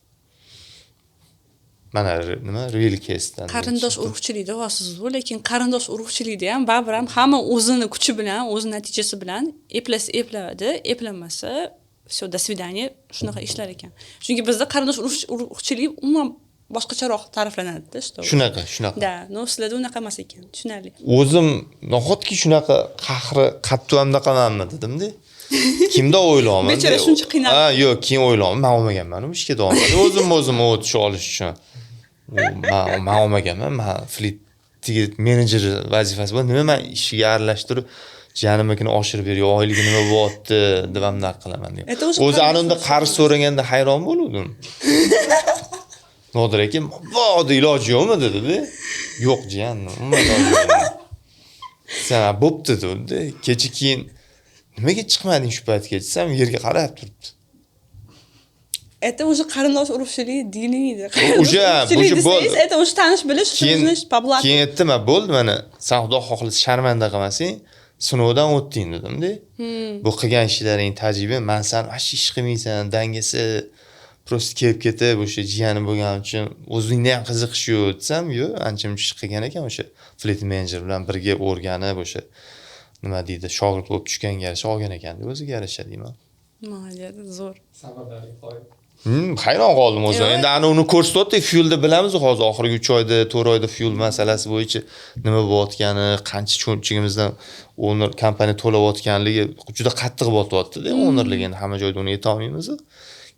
Mana nima real case'dan. Qarindosh urug'chilik deyapsiz, lekin qarindosh urug'chilikda ham baribir ham hamma o'zini kuchi bilan, o'zini natijasi bilan, eplasa epladi, eplamasa, все, до свидания, shunaqa ishlar ekan. Chunki bizda qarindosh urug'chilik umuman boshqacharoq ta'riflanadi-da, что Shunaqa, shunaqa. Да, но sizlarda unaqa emas ekan, tushunarli. O'zim nahotki shunaqa qahri qattiq bunaqamanmi dedimda. Kimda o'ylayapman. Bechora shuncha qiynaldi. Ha, yo'q, keyin o'ylayapman, man olmaganman u ishga davom. O'zim o'zim o'tish olish uchun. Man olmaganman, man fleet menejer vazifasi bor. Nima, man ishiga aralashtirib, jiyanimnikini oshirib ber, yo oyligi nima bo'lyapti deb ham naq qilaman deb. Это уже O'zi qarindosh ana unda qarz so'raganda hayron bo'luvdim. Nodir aka, mabodo iloji yo'qmi dedida. Yo'q jiyan, umuman iloji yo'q. Sen bo'pti dedi. Kecha keyin nimaga chiqmading shu paytgacha desam, yerga qarab turibdi. Это уже qarindosh urug'chilik deyilmaydi. Уже уже bo'ldi. Это уже tanish bilish, keyin по блату. Keyin aytdim, bo'ldi, mana san xudo xohlasa sharmanda qilmasang, sinovdan o'tding dedimda. Bu qilgan ishlaring tajriba, man san вообще ish qilmaysan, dangasa, просто kelib ketib, o'sha jiyani bo'lgani uchun o'zingda ham qiziqish yo'q desam, yo'q, ancha muncha ish qilgan ekan, o'sha fleet menejer bilan birga o'rganib, o'sha nima deydi, shogird bo'lib tushganga yarasha olgan ekanda o'ziga yarasha deyman. Молодец, zo'r. Samaradorlik qoyil. Hayron qoldim o'zim. Endi ana uni ko'rsatyapti, fuelda bilamiz hozir oxirgi 3 oyda, 4 oyda fuel masalasi bo'yicha nima bo'layotgani, qancha cho'nchigimizdan owner kompaniya to'layotganligi juda qattiq botyapti-da, ownerlik endi hamma joyda uni yetolmaymiz.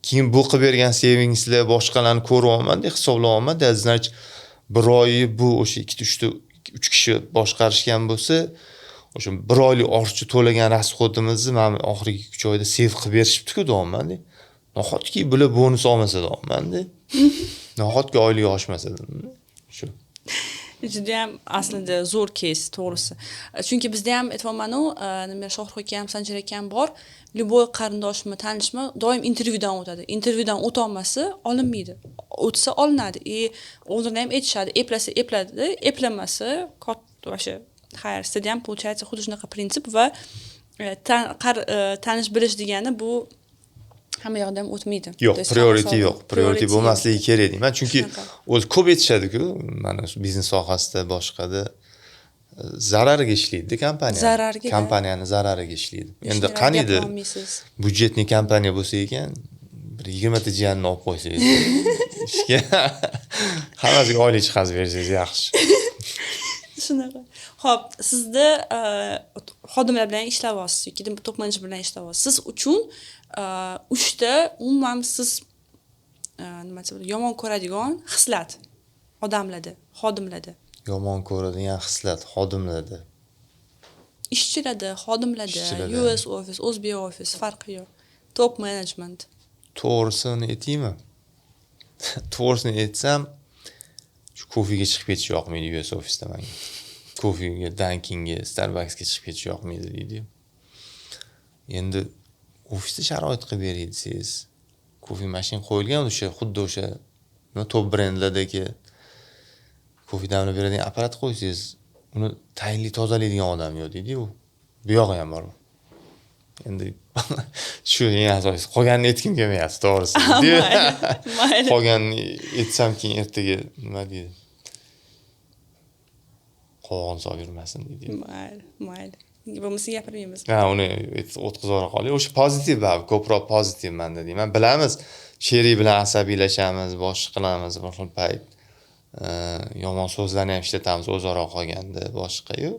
Keyin bu qilib bergan savingslar, boshqalarni ko'ryapman-da, hisoblayapman-da, значит, bir oyi bu o'sha ikkita, uchta, uch kishi boshqarishgan bo'lsa, o'sha bir oylik ortiqcha to'lagan расход imizni mana oxirgi 3 oyda save qilib berishibdi-ku deyapman-da. Nahotki bular bonus olmasa deyapman-da. Nahotki oyligi oshmasa dedim. Shu. Judayam aslida zo'r case, to'g'risi. Chunki bizda ham aytyapmanu, nima, Shohrux akam, Sanjar akam bor, любой qarindoshmi, tanishmi doim intervyudan o'tadi. Intervyudan o'tolmasa olinmaydi, o'tsa olinadi. И oldindan ham aytishadi, eplasa epladi, eplamasa вообще xayr. Sizda ham получается xuddi shunaqa prinsip va tanish bilish degani bu hamma yoqda ham o'tmaydi. Yo'q, priority yo'q, priority bo'lmasligi kerak deyman, chunki o'zi ko'p aytishadiku, mana shu biznes sohasida, boshqada zarariga ishlaydida kompaniya. Zararga. Kompaniyani zarariga ishlaydi. Endi qaniydi бюджетный kompaniya bo'lsa ekan, bir 20 ta jiyanni olib qo'ysangiz ishga, hammasiga oylik chiqazib bersangiz yaxshi. Shunaqa. Ho'p, sizda xodimlar bilan ishlayapsiz yoki top menejer bilan ishlayapsiz. Siz uchun uchta umuman siz nima desam, yomon ko'radigan xislat odamlarda, xodimlarda. Yomon ko'radigan xislat xodimlarda? Ishchilarda, xodimlarda, US office, o'zbek office, farqi yo'q, top management. To'g'risini aytaymi? To'g'risini aytsam, shu kofega chiqib ketish yoqmaydi US ofisda manga. Kofega, Dunkinga, Starbucksga chiqib ketish yoqmaydi deydiyu. Endi ofisda sharoit qilib beray desangiz, kofe mashina qo'yilgan, o'sha xuddi o'sha nima, top brendlardagi kofe damlab beradigan apparat qo'ysangiz, uni tayinli tozalaydigan odam yo'q deydiyu. Bu yog'i ham bor. Endi shu eng asosiysi, qolganini aytgim kelmayapti, to'g'risi. Mayli. Qolganini aytsam, keyin ertaga nima deydi, qovog'ini solib yurmasin deydi. Mayli, mayli, bo'lmasa gapirmaymiz. Ha, uni o'tkazib yubora qoling. O'sha pozitiv baribir, ko'proq pozitiv manda deyman. Bilamiz, sherik bilan asabiylashamiz, boshqa qilamiz bir xil payt, yomon so'zlarni ham ishlatamiz o'zaro qolganda, boshqayu.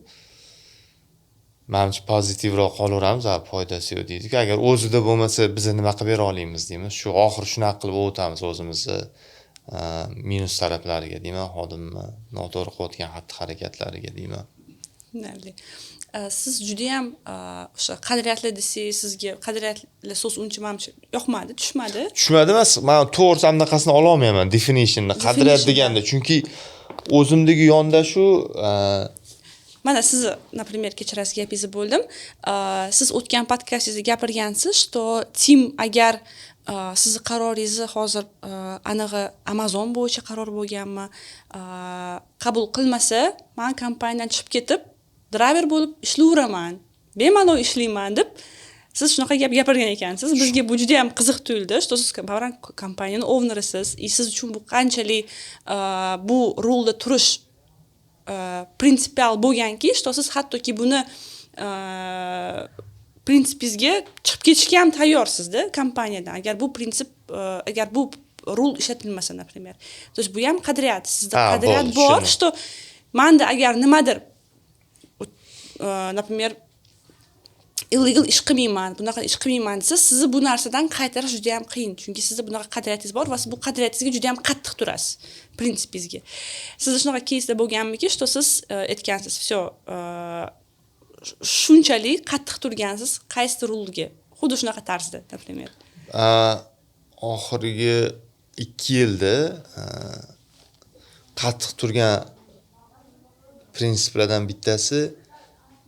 Manimcha, pozitivroq qolaveramiz, foydasi yo'q deydiku. Agar o'zida bo'lmasa, biz nima qilib bera olamiz deymiz. Shu oxiri shunaqa qilib o'tamiz o'zimizni minus taraflariga deyman, xodimni noto'g'ri qilayotgan xatti harakatlariga deyman. Tushunarli. Siz judayam o'sha qadriyatli desangiz, sizga qadriyatli so'z uncha, manimcha, yoqmadi, tushmadi. Tushmadi emas, man to'g'risi anaqasini ololmayman, definitionni, qadriyat deganda, chunki o'zimdagi yondashuv Mana sizni, например, kechirasiz, gapingizni bo'ldim. Siz o'tgan podkastingizda gapirgansiz, что team agar sizni qaroringizni hozir, anig'i Amazon bo'yicha qaror bo'lganmi, qabul qilmasa, man kompaniyadan chiqib ketib, driver bo'lib ishlayveraman, bemalol ishlayman deb siz shunaqa gap gapirgan ekansiz. Bizga bu juda yam qiziq tuyuldi, что siz baribir kompaniyani ownerisiz и siz uchun bu qanchalik bu rulda turish prinsipial bo'lganki, что siz hattoki buni prinsipingizga chiqib ketishga ham tayyorsizda kompaniyadan, agar bu prinsip, agar bu rul ishlatilmasa, например. То есть bu ham qadriyat, sizda qadriyat bor, что manda agar nimadir, например, illegal ish qilmayman, bunaqa ish qilmayman desa, sizni bu narsadan qaytarish juda yam qiyin, chunki sizni bunaqa qadriyatingiz bor va siz bu qadriyatingizga juda yam qattiq turasiz, prinsipingizga. Sizda shunaqa keyslar bo'lganmiki, что siz aytgansiz, все, shunchalik qattiq turgansiz qaysidir rulga, xuddi shunaqa tarzda, например? Oxirgi 2 yilda qattiq turgan prinsiplardan bittasi,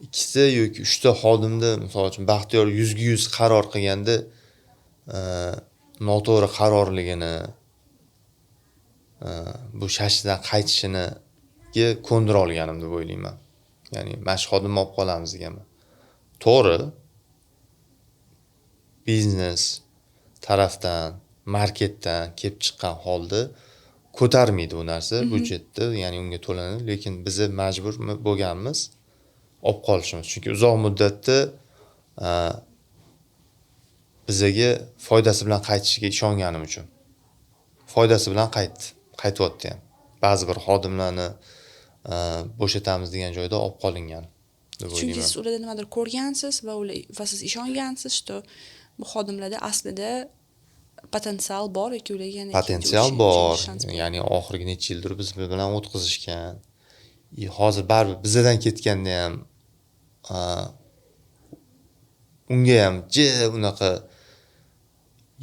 ikkita yoki uchta xodimda, misol uchun, Baxtiyor 100% qaror qilganda noto'g'ri qarorligini, bu shashidan qaytishiniga ko'ndira olganim deb o'ylayman. Ya'ni mana shu xodimni olib qolamiz deganman. To'g'ri, biznes tarafdan, marketdan kelib chiqqan holda ko'tarmaydi u narsa byudjetni, ya'ni unga to'lanadi, lekin biza majbur bo'lganmiz olib qolishimiz, chunki uzoq muddatda bizaga foydasi bilan qaytishiga ishonganim uchun. Foydasi bilan qaytdi, qaytyapti ham. Ba'zi bir xodimlarni bo'shatamiz degan joyda olib qolingan deb Chunki o'ylayman. siz ularda nimadir ko'rgansiz va ular va siz ishongansiz, что bu xodimlarda aslida potensial bor yoki ularga yana ikkinchi, Potensial uchinchi bor. shans bor. Ya'ni oxirgi necha yildir biz bilan o'tkazishgan. И hozir baribir bizadan ketganda ham unga ham unaqa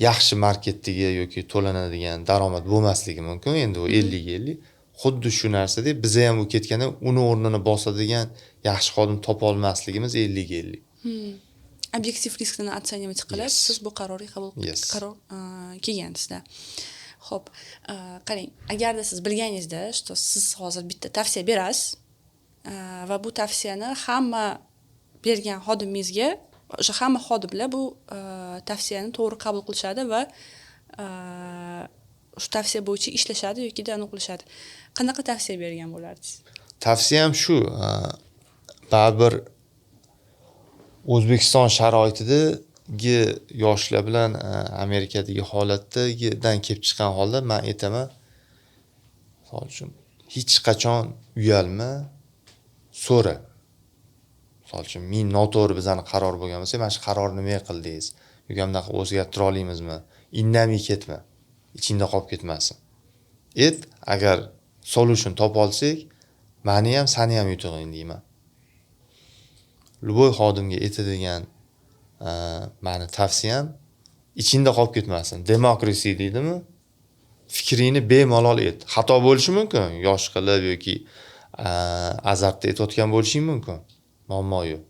yaxshi marketdagi yoki to'lanadigan daromad bo'lmasligi mumkin. Endi u 50:50. Xuddi shu narsadek, biza ham u ketganda uni o'rnini bosadigan yaxshi xodim topa olmasligimiz 50:50. Obyektiv riskini оценивать qilib, siz bu qarorga qabul qaror kelgansizda. Ho'p, qarang, agarda siz bilganingizda, что siz hozir bitta tavsiya berasiz va bu tavsiyani hamma bergan xodimingizga, o'sha hamma xodimlar bu tavsiyani to'g'ri qabul qilishadi va shu tavsiya bo'yicha ishlashadi yoki anaqa qilishadi, qanaqa tavsiya bergan bo'lardingiz? Tavsiyam shu: baribir O'zbekiston sharoitidagi yoshlar bilan Amerikadagi holatdagidan kelib chiqqan holda man aytaman, misol uchun, hech qachon uyalma, so'ra. Misol uchun, men noto'g'ri, bizani qaror bo'lgan bo'lsa, mana shu qarorni nimaga qildingiz yoki bunaqa o'zgartira olamizmi, indamay ketma, ichingda qolib ketmasin, ayt. Agar solution topa olsak, mani ham, sani ham yutug'ing deyman. Любой xodimga aytadigan mani tavsiyam: ichingda qolib ketmasin. Democracy deydimi, fikringni bemalol ayt. Xato bo'lishi mumkin, yosh qilib yoki azartda aytayotgan bo'lishing mumkin, muammo yo'q.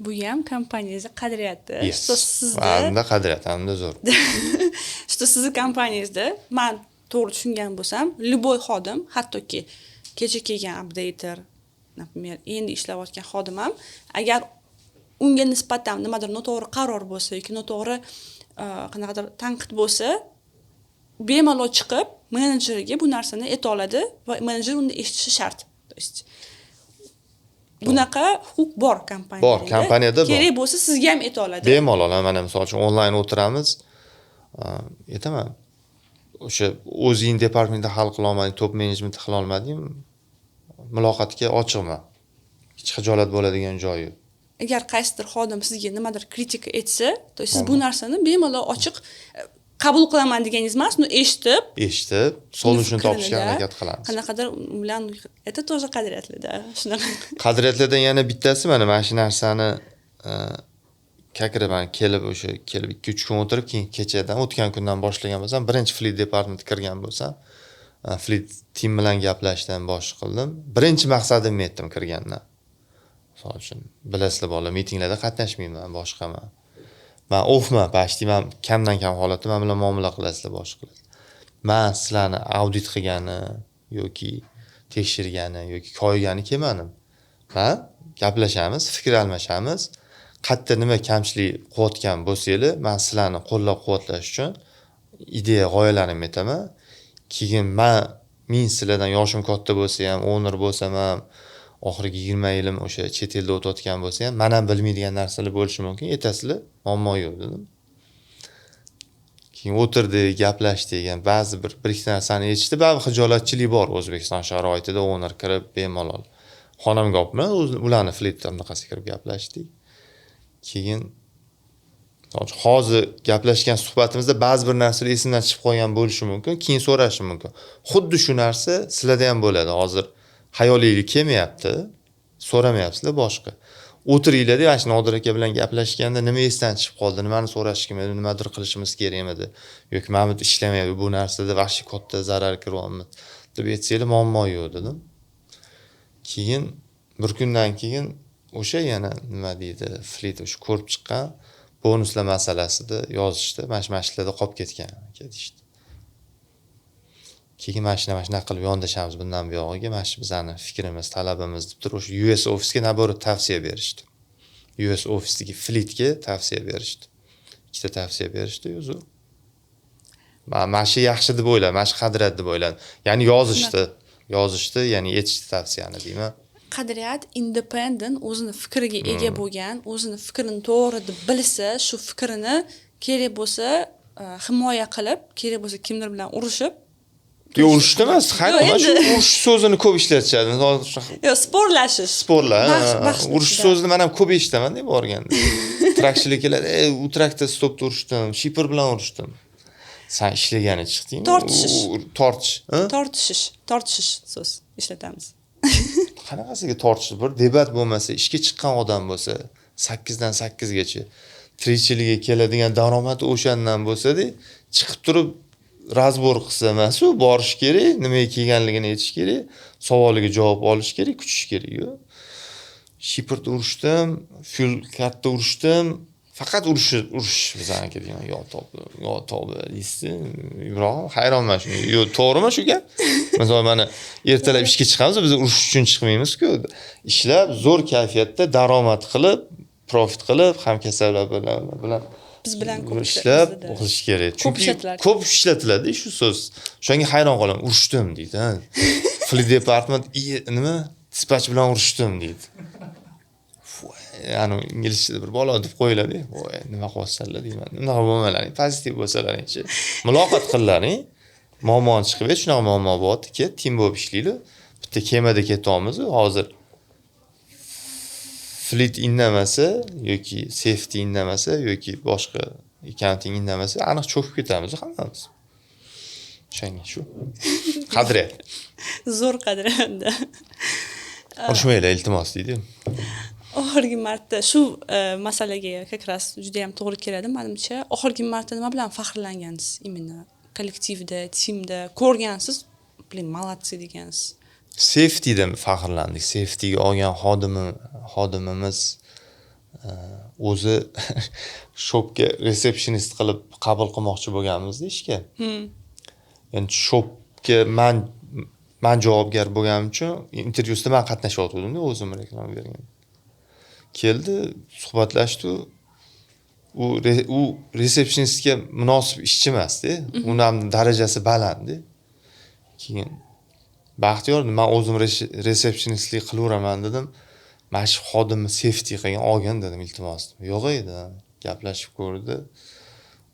Bu ham kompaniyangizni qadriyati. Yes. Что sizda Hamda qadriyat, hamda zo'r. Что sizni kompaniyangizda, man to'g'ri tushungan bo'lsam, любой xodim, hattoki kecha kelgan updater, например, endi ishlayotgan xodim ham, agar unga nisbatan nimadir noto'g'ri qaror bo'lsa yoki noto'g'ri qanaqadir tanqid bo'lsa, bemalol chiqib menejerga bu narsani ayta oladi va menejer uni eshitishi shart. То есть bunaqa huquq bor kompaniyada. Bor, kompaniyada bor. Kerak bo'lsa, sizga ham ayta oladi. Bemalol. Mana, misol uchun, onlayn o'tiramiz, aytaman, o'sha o'zing departamentda hal qilolmading, top menejmentda qilolmading, muloqotga ochiqman, hech xijolat bo'ladigan joyi yo'q. Agar qaysidir xodim sizga nimadir kritika etsa, то есть siz bu narsani bemalol ochiq qabul qilaman deganingiz emas, uni eshitib, eshitib, solution uni topishga fikrini-da, harakat qilamiz. Qanaqadir u bilan, это тоже qadriyatli-da, shunaqa. Qadriyatlardan yana bittasi, mana shu narsani kakra man kelib, o'sha kelib 2-3 kun o'tirib, keyin kechadan, o'tgan kundan boshlagan bo'lsam, birinchi fleet departmentga kirgan bo'lsam, fleet team bilan gaplashishdan bosh qildim. Birinchi maqsadimni aytdim kirgandan. Misol uchun, bilasizlar, bolalar, mitinglarda qatnashmayman, boshqaman, man offman почти. Man kamdan kam holatda man bilan muomala qilasizlar, boshqa qilasizlar. Man sizlarni audit qilgani yoki tekshirgani yoki koyigani kelmadim. Man gaplashamiz, fikr almashamiz, qayerda nima kamchilik qilayotgan bo'lsanglar, man sizlarni qo'llab quvvatlash uchun ideya, g'oyalarimni aytaman. Keyin man sizlardan yoshim katta bo'lsa ham, owner bo'lsam ham, oxirgi 20 yilim o'sha chet elda o'tayotgan bo'lsa ham, man ham bilmaydigan narsalar bo'lishi mumkin, aytasizlar, muammo yo'q dedim. Keyin o'tirdik, gaplashdik. Yani ba'zi bir ikkita narsani aytishdi. Baribir xijolatchilik bor O'zbekiston sharoitida, owner kirib bemalol xonamga olib, ularni fleet anaqasiga kirib gaplashdik. Keyin hozir gaplashgan suhbatimizda ba'zi bir narsalar esimdan chiqib qolgan bo'lishi mumkin, keyin so'rashim mumkin. Xuddi shu narsa sizlarda ham bo'ladi, hozir xayolingizga kelmayapti, so'ramayapsizlar boshqa. O'tiringlar, mana shu Nodir aka bilan gaplashganda nima esdan chiqib qoldi, nimani so'rash kerak, nimadir qilishimiz kerakmidi yoki mana bu ishlamayapti, bu narsada вообще katta zarar kiryapmiz deb aytsanglar, muammo yo'q dedim. Keyin bir kundan keyin o'sha yana, nima deydi, fleet o'sha ko'rib chiqqan bonuslar masalasida yozishdi, mana shularda qolib ketgan aka deyishdi. Keyin mana shunaqa qilib yondashamiz bundan buyog'iga, mana shu bizani fikrimiz, talabimiz deb turib, o'sha US ofisga наоборот tavsiya berishdi, US ofisdagi fleetga tavsiya berishdi, ikkita tavsiya berishdi. O'zi mana shu yaxshi deb o'yladim, mana shu qadriyat deb o'yladim. Ya'ni yozishdi, ya'ni aytishdi tavsiyani deyman. Qadriyat independent, o'zini fikriga ega bo'lgan, o'zini fikrini to'g'ri deb bilsa, shu fikrini kerak bo'lsa himoya qilib, kerak bo'lsa kimdir bilan urushib. Yo'q, urushishda emas, hayronman, shu urush so'zini ko'p ishlatishadi. Yo'q, спор lashish. Спор lar, urush so'zini man ham ko'p eshitaman borganda. Trakchilar keladi, e, u trakda stopda urishdim, shipper bilan urishdim. San ishlagani chiqdingmi? Tortishish. Tortish. Tortishish, tortishish so'z ishlatamiz. Qanaqasiga tortishish? Bir debat bo'lmasa, ishga chiqqan odam bo'lsa, 8dan 8gacha tirikchiligiga keladigan daromadi o'shandan bo'lsada, chiqib turib разбор qilsa emas, u borish kerak, nimaga kelganligini aytish kerak, savoliga javob olish kerak, kutish kerak. Yo'q, shipperda urishdim, fuel cardda urishdim, faqat urush, urush bizaniki degan. Yo tavba, yo tavba deysiz, Ibrohim, hayronman shunga. Yo'q, to'g'rimi shu gap? Misol, mana ertalab ishga chiqamiz, biz urush uchun chiqmaymizku. Ishlab, zo'r kayfiyatda daromad qilib, profit qilib, hamkasblar bilan Biz bilan ko'p ishlab bizda. Qilish kerak. Ko'p Chunki ishlatiladi. Ko'p ishlatiladi shu so'z. O'shanga hayron qolaman. Urushdim deydi. Ha. Fleet department nima? Dispatch bilan urushdim deydi. Ya'ni inglizchada bir bola deb qo'yiladi. Voy, nima qilyapsanlar deyman. Unaqa bo'lmalaring, pozitiv bo'lsalaringchi. Muloqot qillaring. Muammoni chiqib ber, shunaqa muammo bo'lyapti, ket, team bo'lib ishlaylik. Bitta kemada ketyapmiz hozir. Fleet indamasa yoki safety indamasa yoki boshqa accounting indamasa, aniq cho'kib ketamiz hammamiz. O'shanga shu. Qadriyat. Zo'r qadriyat. Urushmanglar, iltimos deydi. Oxirgi marta shu masalaga как раз juda yam to'g'ri keladi manimcha. Oxirgi marta nima bilan faxrlangansiz? Именно kollektivda, teamda ko'rgansiz, блин, молодцы degansiz. Safetydan faxrlandik. Safetyga olgan xodimimiz o'zi shopga resepsionist qilib qabul qilmoqchi bo'lganmizda ishga. Endi shopga man javobgar bo'lganim uchun intervyusida man qatnashyotgandimda, o'zim reklama bergan. Keldi, suhbatlashdi. U resepsionistga munosib ishchi emasda. Uni ham darajasi balandda. Keyin Baxtiyor, man o'zim resepsionistlik qilaveraman dedim. Mana shu xodimni safety qilgan olgin dedim, iltimos. Yo'q edi. Gaplashib ko'rdi.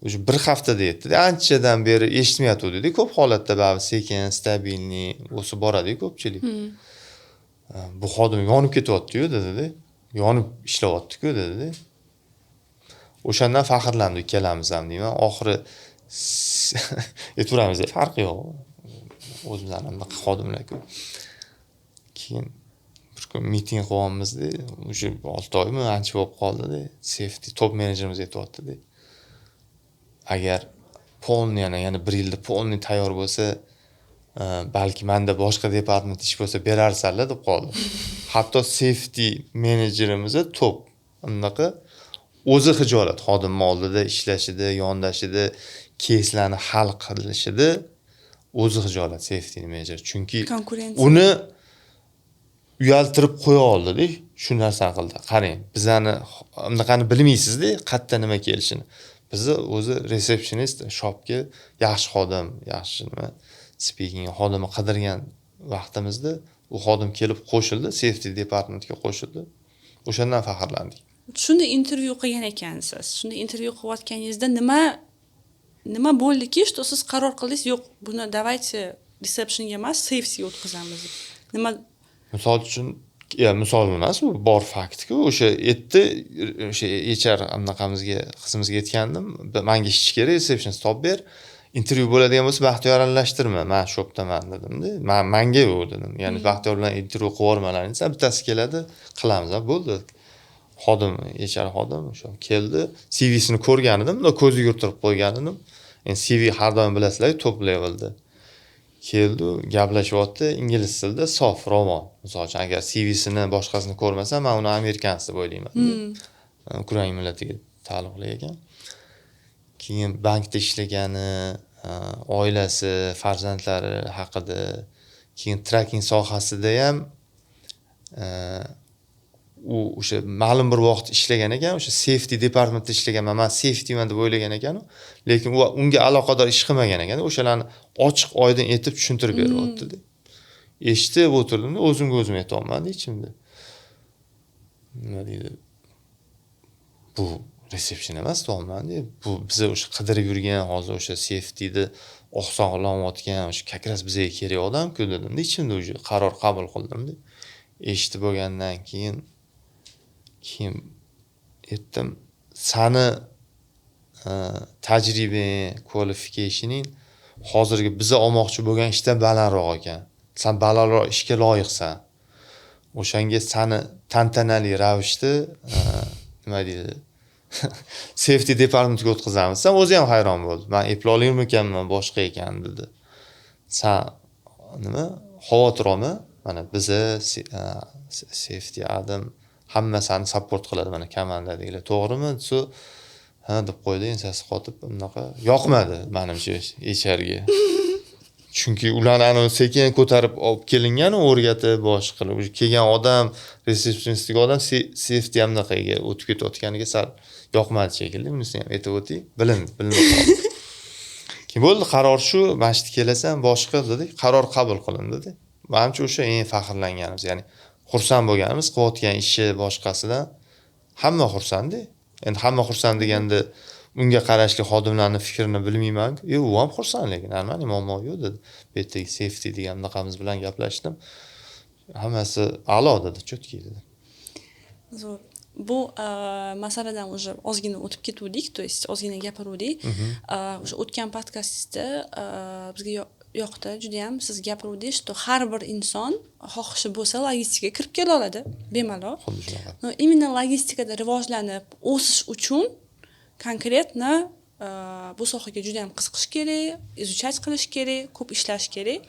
Уже bir haftada yetdi. Anchadan beri eshitmayotgandik. Ko'p holatda baribir sekin, стабильный o'sib boradi ko'pchilik. Bu xodim yonib ketyapti-yu dedi-da. Yonib ishlayapti-ku dedi-da. O'shandan faxrlandik ikkalamiz ham deyman. Oxiri aytaveramiz, farqi yo'q. O'zimizdan bunaqa xodimlar ko'p. Keyin bir kun miting qilyapmizda, уже 6 oymi, ancha bo'lib qoldida. Safety top menejerimiz aytyaptida. Agar полный yana bir yilda полный tayyor bo'lsa, balki manda boshqa departament ish bo'lsa berarsanlar deb qoldi. Hatto safety menejerimiz top unaqa o'zi xijolat xodimni oldida ishlashida, yondashida, keyslarni hal qilishida o'zi xijolat safety menejer. Chunki Konkurensiya. uni uyaltirib qo'ya oldida, shu narsani qildi. Qarang, bizani unaqani bilmaysizda, qayerda nima kelishini. Bizni o'zi resepsionist shopga yaxshi xodim, yaxshi nima, speaking xodimni qidirgan vaqtimizda u xodim kelib qo'shildi, safety departmentga qo'shildi. O'shandan faxrlandik. Shunda intervyu qilgan ekansiz. Shunda intervyu qilayotganingizda nima bo'ldiki, что siz qaror qildingiz, yo'q, buni давайте receptionga emas, safetyga o'tkazamiz deb. Nima? Misol uchun, ya misol emas, u bor faktku. O'sha aytdi, o'sha HR anaqamizga, qizimizga aytgandim, manga ishchi kerak, receptionist topib ber. Intervyu bo'ladigan bo'lsa, Baxtiyor aralashtirma, man shopdaman dedimda. Man manga u dedim. Ya'ni Baxtiyor bilan intervyu qilib yubormalaring desa, bittasi keladi, qilamiz, bo'ldi. Xodim, HR xodim o'sha keldi, CVsini ko'rgan edim, bundoq ko'z yugurtirib qo'ygan edim. Endi CV har doim bilasizlar, top levelda. Keldi, gaplashyapti ingliz tilida, sof, ravon. Misol uchun, agar CVsini boshqasini ko'rmasam, man uni американец deb o'ylayman. Ukrain millatiga taalluqli ekan. Keyin bankda ishlagani, oilasi, farzandlari haqida, keyin trucking sohasida ham u o'sha ma'lum bir vaqt ishlagan ekan, o'sha safety departmentda ishlaganman, man safetyman deb o'ylagan ekan u, lekin u unga aloqador ish qilmagan ekan. O'shalarni ochiq oydin etib tushuntirib beryapti. Eshitib o'tirdimda, o'zimga o'zim aytyapman ichimda. Nima deydi? Bu reception emas deyapman. Bu biza o'sha qidirib yurgan, hozir o'sha safetyni oqsoqlanayotgan, o'sha как раз bizga kerak odam-ku dedimda, ichimda уже qaror qabul qildimda. Eshitib bo'lgandan keyin aytdim, sani tajribang, qualificationing hozirgi biza olmoqchi bo'lgan ishdan balandroq ekan. San balandroq ishga loyiqsan. O'shanga sani tantanali ravishda, nima deydi, safety departmentga o'tkazamiz. San o'zi ham hayron bo'ldi. Man eplolmaymikanman, boshqa ekan dedi. San nima, xavotir olma. Mana biza safety adam hamma sani support qiladi, mana komandadagilar. To'g'rimi? Desa, ha deb qo'ydi, ensasi qotib, bunaqa yoqmadi manimcha HRga. Chunki ularni anavi sekin ko'tarib olib kelingan, o'rgatib boshqa qilib. Уже kelgan odam, resepsionistik odam safety ham bunaqaga o'tib ketayotganiga sal yoqmadi shekilli. Bunisini ham aytib o'tay. Bilindi, bilinib qoldi. Keyin bo'ldi, qaror shu, mana shu yerga kelasan, boshqa dedik, qaror qabul qilindi. Manimcha o'sha eng faxrlanganimiz, ya'ni xursand bo'lganimiz, qilayotgan ishi boshqasidan hamma xursand. Endi hamma xursand deganda unga qarashli xodimlarning fikrini bilmayman. U ham xursand, lekin нормально, muammo yo'q dedi. Bu yerdagi safety degan bunaqamiz bilan gaplashdim. Hammasi a'lo dedi, чёткий dedi. Zo'r. Bu masaladan уже ozgina o'tib ketuvdik, то есть ozgina gapiruvdik. O'sha o'tgan podkastda bizga yoqdi judayam, siz gapiruvdingiz, что har bir inson xohishi bo'lsa logistikaga kirib kela oladi bemalol. Xuddi shunaqa. Но именно logistikada rivojlanib o'sish uchun конкретно bu sohaga juda ham qiziqish kerak, изучать qilish kerak, ko'p ishlash kerak.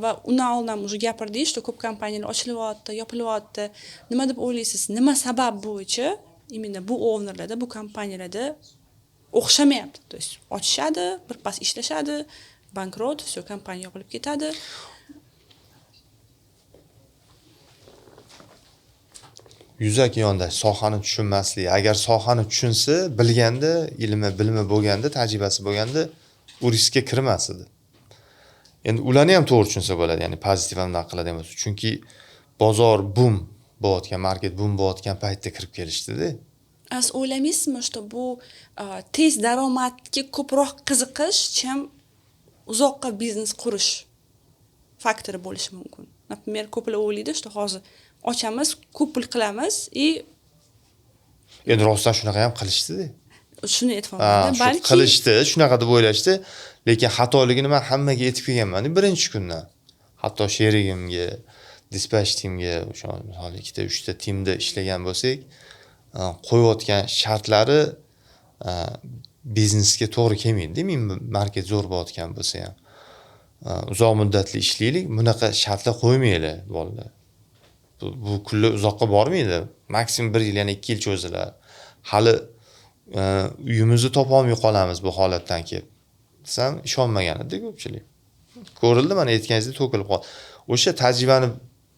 Va undan oldin ham уже gapirdingiz, что ko'p kompaniyalar ochilyapti, yopilyapti. Nima deb o'ylaysiz? Nima sabab bo'yicha именно bu ownerlarda, bu kompaniyalarda o'xshamayapti? То есть ochishadi, birpas ishlashadi, bankrot, всё, kompaniya yopilib ketadi. Yuzaki yondash, sohani tushunmaslik. Agar sohani tushunsa, bilganda, ilmi, bilimi bo'lganda, tajribasi bo'lganda u riskka kirmas edi. Endi ularni ham to'g'ri tushunsa bo'ladi, ya'ni pozitiv ham naq qiladigan bo'lsa. Chunki bozor bum bo'layotgan, market bum bo'layotgan paytda kirib kelishdida. Siz o'ylamaysizmi, что bu tez daromadga ko'proq qiziqish, чем uzoqqa biznes qurish faktori bo'lishi mumkin? Например, ko'plar o'ylaydi, что hozir ochamiz, ko'p pul qilamiz и Endi rostdan shunaqa ham qilishdida. Shuni aytyapman, balki qilishdi, shunaqa deb o'ylashdi, lekin xatoligini men hammaga aytib kelganman birinchi kundan. Hatto sherigimga, dispatch teamga, o'sha misol ikkita, uchta teamda ishlagan bo'lsak, qo'yayotgan shartlari biznesga to'g'ri kelmaydi. Men market zo'r bo'layotgan bo'lsa ham, uzoq muddatli ishlaylik, bunaqa shartlar qo'ymanglar bolalar. Bu kunlar uzoqqa bormaydi. Maksimum 1 yil, yana 2 yil cho'ziladi. Hali uyimizni topa olmay qolamiz bu holatdan kelib. Desam ishonmagan edi ko'pchilik. Ko'rildi, mana aytganingizdek to'kilib qoldi. O'sha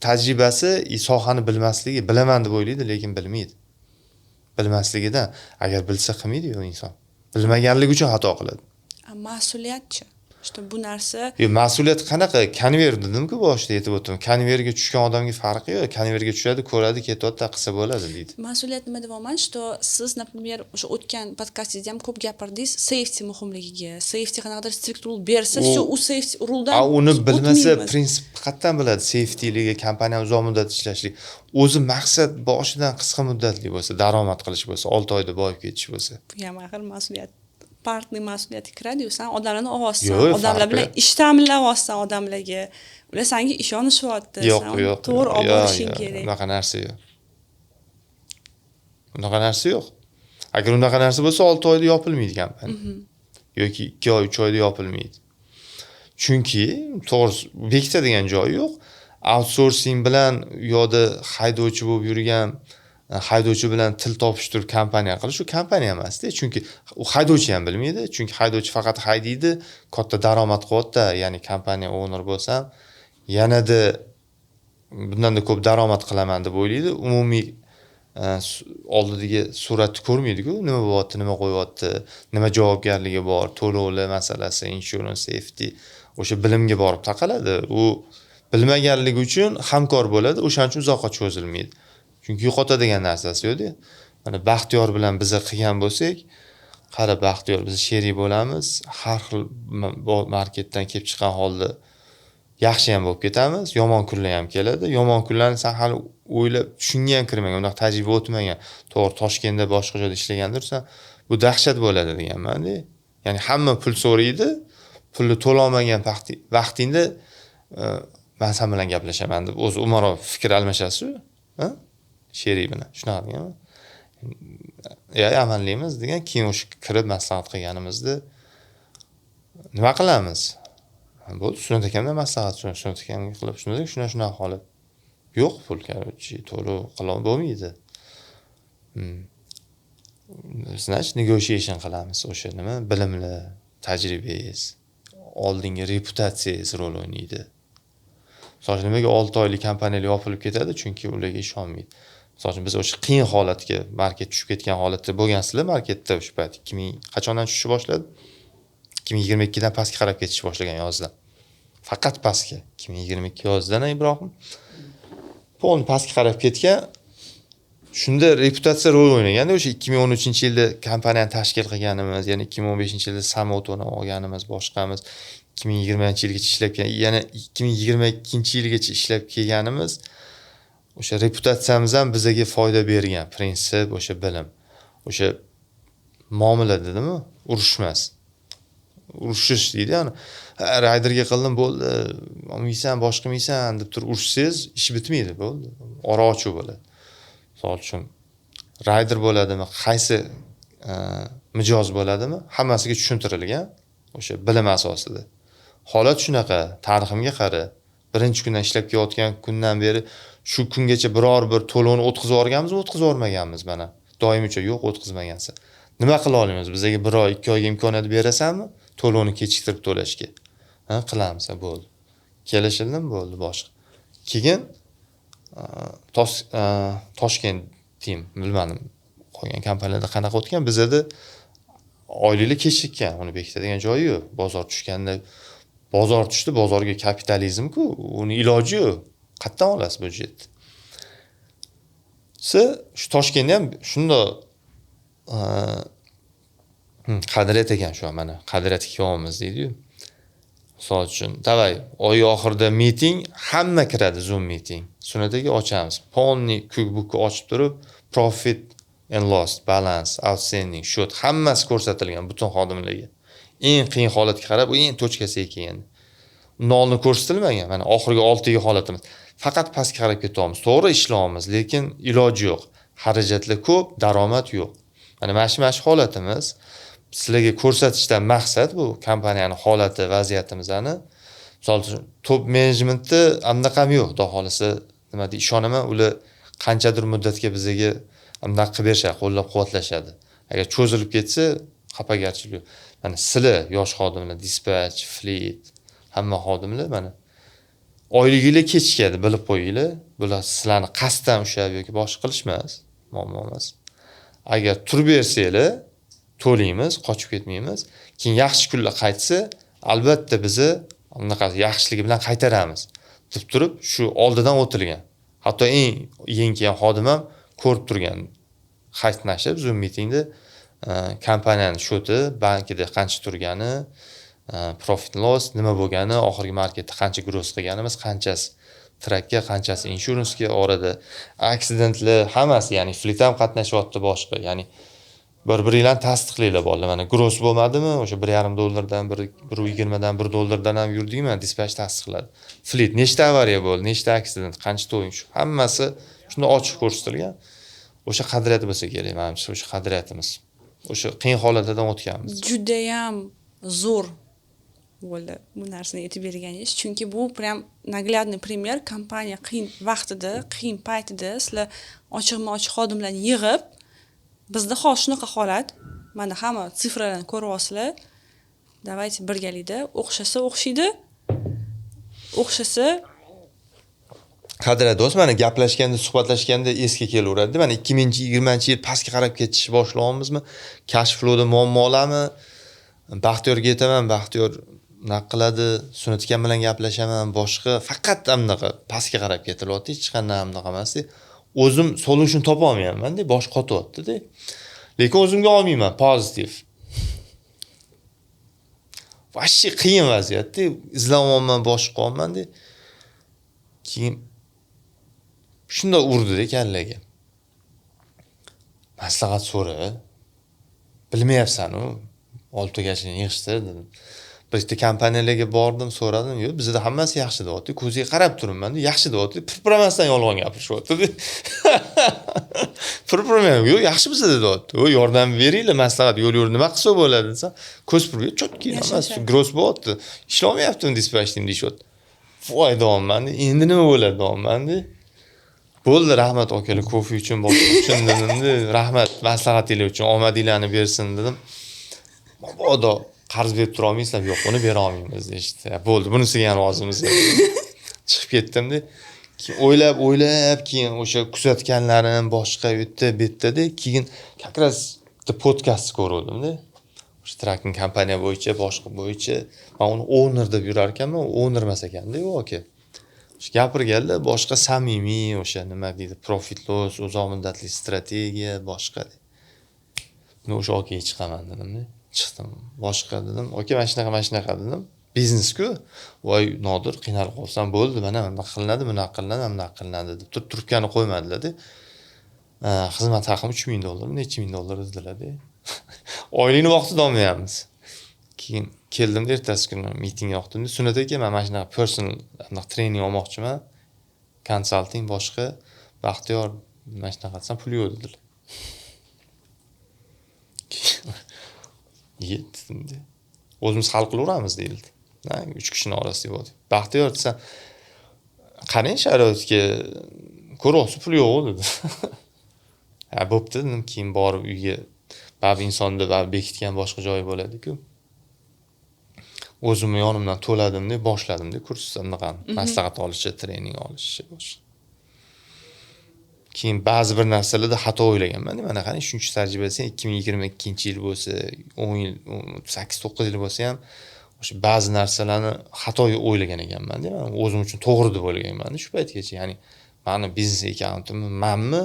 tajribasi, sohani bilmasligi, bilaman deb o'ylaydi, lekin bilmaydi. Bilmasligidan, agar bilsa qilmaydi u inson. Bilmaganligi uchun xato qiladi. Mas'uliyatchi? Что bu narsa Mas'uliyat qanaqa? Konver dedim-ku, boshida aytib o'tdim. Konverga tushgan odamga farqi yo'q. Konverga tushadi, ko'radi, ketyapti, qilsa bo'ladi deydi. Mas'uliyat nima deyapman? Что siz, например, o'sha o'tgan podkastingizda ham ko'p gapirdingiz safety muhimligiga. Safety qanaqadir strict rule bersa, всё, u safety ruledan uni bilmasa, prinsip qayerdan biladi? Safetyligi, kompaniya uzoq muddat ishlashlik. O'zi maqsad boshidan qisqa muddatli bo'lsa, daromad qilish bo'lsa, 6 oyda boyib ketish bo'lsa. Bu ham axir mas'uliyat. Partni mas'uliyati kiradi-yu, san odamlarni olyapsan, odamlar bilan ish ta'minlayapsan odamlarga. Ular senga ishonishyapti, Yo'q, yo'q. To'g'ri olib borishing kerak. Unaqa narsa yo'q. Unaqa narsa yo'q. Agar unaqa narsa bo'lsa, 6 oyda yopilmaydi kompaniya yoki 2 oy, 3 oyda yopilmaydi. Chunki to'g'risi, bekitadigan joyi yo'q. Outsourcing bilan u yoqda haydovchi bo'lib yurgan haydovchi bilan til topishtirib kompaniya qilish, u kompaniya emasda. Chunki u haydovchi ham bilmaydi, chunki haydovchi faqat haydaydi, katta daromad qilyapti. Ya'ni kompaniya owner bo'lsam, yanada bundanda ko'p daromad qilaman deb o'ylaydi. Umumiy oldidagi suratni ko'rmaydiku, nima bo'lyapti, nima qo'yyapti, nima javobgarligi bor, to'lovlar masalasi, insurance, safety, o'sha bilimga borib taqaladi. U bilmaganligi uchun hamkor bo'ladi, o'shaning uchun uzoqqa cho'zilmaydi, chunki yo'qotadigan narsasi yo'qda. Mana, Baxtiyor bilan biza qilgan bo'lsak, qara, Baxtiyor, biz sherik bo'lamiz, har xil marketdan kelib chiqqan holda yaxshi ham bo'lib ketamiz, yomon kunlar ham keladi. Yomon kunlarni san hali o'ylab tushunga ham kirmagan, unaqa tajriba o'tmagan. To'g'ri, Toshkentda, boshqa joyda ishlagandirsan, bu dahshat bo'ladi deganmanda. Ya'ni hamma pul so'raydi, pulni to'lolmagan vaqtingda man san bilan gaplashaman deb o'zi Umarov fikr almashasizu sherik bilan, shunaqa deganman. Ya, amallaymiz degan. Keyin o'sha kirib maslahat qilganimizda, nima qilamiz, bo'ldi, Sunnat akamdan maslahat, Sunnat akamga qilib, shunda shunaqa shunaqa holat, yo'q pul, короче, to'lov qila bo'lmaydi. Значит, negotiation qilamiz. O'sha nima, bilimli, tajribangiz, oldingi reputatsiyangiz rol o'ynaydi. Misol uchun, nimaga 6 oylik kompaniyalar yopilib ketadi? Chunki ularga ishonmaydi. Misol uchun, biz o'sha qiyin holatga, market tushib ketgan holatda bo'lgansizlar. Marketda o'sha payt 2000 qachondan tushishni boshladi? 2022dan pastga qarab ketishni boshlagan, yozdan faqat pastga. 2022 yozdan, Ibrohim, полный pastga qarab ketgan. Shunda reputatsiya rol o'ynaganda. O'sha 2013-yilda kompaniyani tashkil qilganimiz, yana 2015-yilda Samotoni olganimiz, boshqamiz, 2020-yilgacha ishlab kelgan, yana 2022-yilgacha ishlab kelganimiz, o'sha reputatsiyamiz ham bizaga foyda bergan. Prinsip, o'sha bilim, o'sha muomala dedimi, urushmas, urushish deydi. Yani rayderga qildim, bo'ldi, olmaysan, boshqa qilmaysan deb turib urushsangiz, ish bitmaydi, bo'ldi, ora ochuv bo'ladi. Misol uchun, rayder bo'ladimi, qaysi mijoz bo'ladimi, hammasiga tushuntirilgan o'sha bilim asosida. Holat shunaqa, tariximga qara, birinchi kundan ishlab kelayotgan kundan beri shu kungacha biror bir to'lovni o'tkazib yuborganmizmi, o'tkazib yubormaganmiz? Mana, doimicha yo'q, o'tkazmagansan. Nima qila olamiz? Bizga bir oy, 2 oyga imkoniyat berasanmi to'lovni kechiktirib to'lashga? Ha, qilamiz, bo'ldi, kelishildimi, bo'ldi. Boshqa keyin Toshkent team, bilmadim, qolgan kompaniyalarda qanaqa o'tgan, bizada oyliklar kechikkan, uni bekitadigan joyi yo'q. Bozor tushganda, bozor tushdi, bozorga kapitalizmku, uni iloji yo'q, qayerdan olasiz byudjetni? Shu Toshkentda ham shundoq qadriyat ekan shu, mana, qadriyatga kelyapmiz deydiyu. Misol uchun, давай, oy oxirida meeting, hamma kiradi, Zoom meeting. Sunnat aka, ochamiz, полный QuickBookni ochib turib, profit and loss, balance, outstanding счет, hammasi ko'rsatilgan butun xodimlarga. Eng qiyin holatga qarab, u eng точка siga kelgan, undan oldin ko'rsatilmagan. Mana, oxirgi 6 yil holatimiz, faqat pastga qarab ketyapmiz. To'g'ri ishlayapmiz, lekin iloji yo'q, xarajatlar ko'p, daromad yo'q. Mana shu holatimiz. Sizlarga ko'rsatishdan maqsad bu kompaniyani holati, vaziyatimizni. Misol uchun, top menejmentda anaqam yo'q, xudo xohlasa, nima deydi, ishonaman, ular qanchadir muddatga bizaga anaqa qilib berishadi, qo'llab quvvatlashadi. Agar cho'zilib ketsa, xafagarchilik yo'q. Mana, sizlar, yosh xodimlar, dispatch, fleet, hamma xodimlar, mana, oyliginglar kechikadi, bilib qo'yinglar. Bular sizlarni qasddan ushlab yoki boshqa qilishmas, muammo emas. Agar turib bersanglar, to'laymiz, qochib ketmaymiz. Keyin yaxshi kunlar qaytsa, albatta bizni unaqa yaxshiligi bilan qaytaramiz deb turib, shu oldidan o'tilgan. Hatto eng yangi kelgan xodim ham ko'rib turgan, qatnashib Zoom meetingda kompaniyani счет i bankida qancha turgani, profit loss nima bo'lgani, oxirgi marketda qancha gross qilganimiz, qanchasi truckka, qanchasi insurancega, orada accidentlar, hammasi. Ya'ni fleet ham qatnashyapti, boshqa. Ya'ni bir biringlarni tasdiqlanglar, bolalar. Mana, gross bo'lmadimi, o'sha 1,5 dollardan, bir, 1,20dan, 1 dollardan ham yurdikmi, dispatch tasdiqladi. Fleet nechta avariya bo'ldi, nechta accident, qancha towing, shu hammasi shunda ochiq ko'rsatilgan. O'sha qadriyat bo'lsa kerak, manimcha, o'sha qadriyatimiz. O'sha qiyin holatlardan o'tganmiz. Judayam zo'r bo'ldi bu narsani aytib berganingiz, chunki bu прям наглядный пример: kompaniya qiyin vaqtida, qiyin paytida sizlar ochiqma ochiq xodimlarni yig'ib, bizda hozir shunaqa holat, mana hamma цифра larni ko'ryapsizlar, давайте birgalikda, o'xshasa o'xshaydi, o'xshasa. Qadriyat, do'st, mana gaplashganda, suhbatlashganda esga kelaveradida. Mana 2020-yil pastga qarab ketishni boshlayapmizmi, cash flowda muammolarmi, Baxtiyorga aytaman, Baxtiyor bunaqa qiladi, Sunnat akam bilan gaplashaman, boshqa, faqat bunaqa pastga qarab ketilyapti, hech qanday bunaqa emasda. O'zim solution topolmayapmanda, bosh qotyaptida, lekin o'zimga olmayman pozitiv. Вообще qiyin vaziyatda, izlanyapman, bosh qilyapmanda. Keyin shundoq urdida kallaga: maslahat so'ra, bilmayapsanu, olib tugashini yig'ishtir, dedim. Bir ikkita kompaniyalarga bordim, so'radim, yo'q, bizada hammasi yaxshi deyapti. Ko'ziga qarab turibman, yaxshi deyapti, pirpiramasdan yolg'on gapirishyapti. Pirpiramay, yo'q, yaxshi bizada deyapti. O, yordam beringlar, maslahat, yo'l yo'l nima qilsa bo'ladi desam, ko'z pirpirib, четкий hammasi gross bo'lyapti, ishlamayaptimi dispatching deyishyapti. Voy, deyapman, endi nima bo'ladi, deyapmanda. Bo'ldi, rahmat akalar, kofe uchun, boshqa uchun, dedimda, rahmat maslahatinglar uchun, omadinglarni bersin, dedim. Mabodo qarz berib tura olmaysizlar? Yo'q, uni bera olmaymiz, deyishdi. Bo'ldi, bunisiga ham rozimiz, chiqib ketdimda. Keyin o'ylab o'ylab, keyin o'sha kuzatganlarim, boshqa, u yerda bu yerdada, keyin как раз bitta podkast ko'ruvdimda, o'sha trucking kompaniya bo'yicha, boshqa bo'yicha. Man uni owner deb yurar ekanman, owner emas ekanda u aka. O'sha gapirganlar, boshqa, samimiy, o'sha nima deydi, profit loss, uzoq muddatli strategiya, boshqa. O'sha okaga chiqaman, dedimda. Chiqdim, boshqa, dedim, aka, mana shunaqa, mana shunaqa, dedim, biznesku. Voy, Nodir, qiynalib qolsam bo'ldi, mana bunaqa qilinadi, bunaqa qilinadi, bunaqa qilinadi, deb turib, trubkani qo'ymadilarda. Xizmat haqim 3000 dollar, necha ming dollar dedilarda, oylikni vaqtida olmayapmiz. Keyin keldimda, ertasi kuni miting yoqdimda, Sunnat aka, man mana shunaqa personal anaqa trening olmoqchiman, konsalting, boshqa. Baxtiyor, mana shunaqa desam, pul yo'q, dedilar. Ye, dedimda, o'zimiz hal qilaveramiz, deyildi. Uch kishini orasida bo'ldi. Baxtiyor desam, qarang sharoitga, ko'ryapsiz, pul yo'q, dedi. Ha, bo'pti, dedim. Keyin borib uyga, baribir insonda baribir bekitgan boshqa joyi bo'ladiku, o'zimni yonimdan to'ladimda, boshladimda kurs, anaqani, maslahat olishni, trening olishni, boshqa. Keyin ba'zi bir narsalarda xato o'ylaganman. Mana qarang, shuncha tajriba desang, 2022-yil bo'lsa, 10 yil, 8-9 yil bo'lsa ham, o'sha ba'zi narsalarni xato o'ylagan ekanmanda. Man o'zim uchun to'g'ri deb o'ylaganmanda shu paytgacha. Ya'ni mani biznes accountimni, manmi,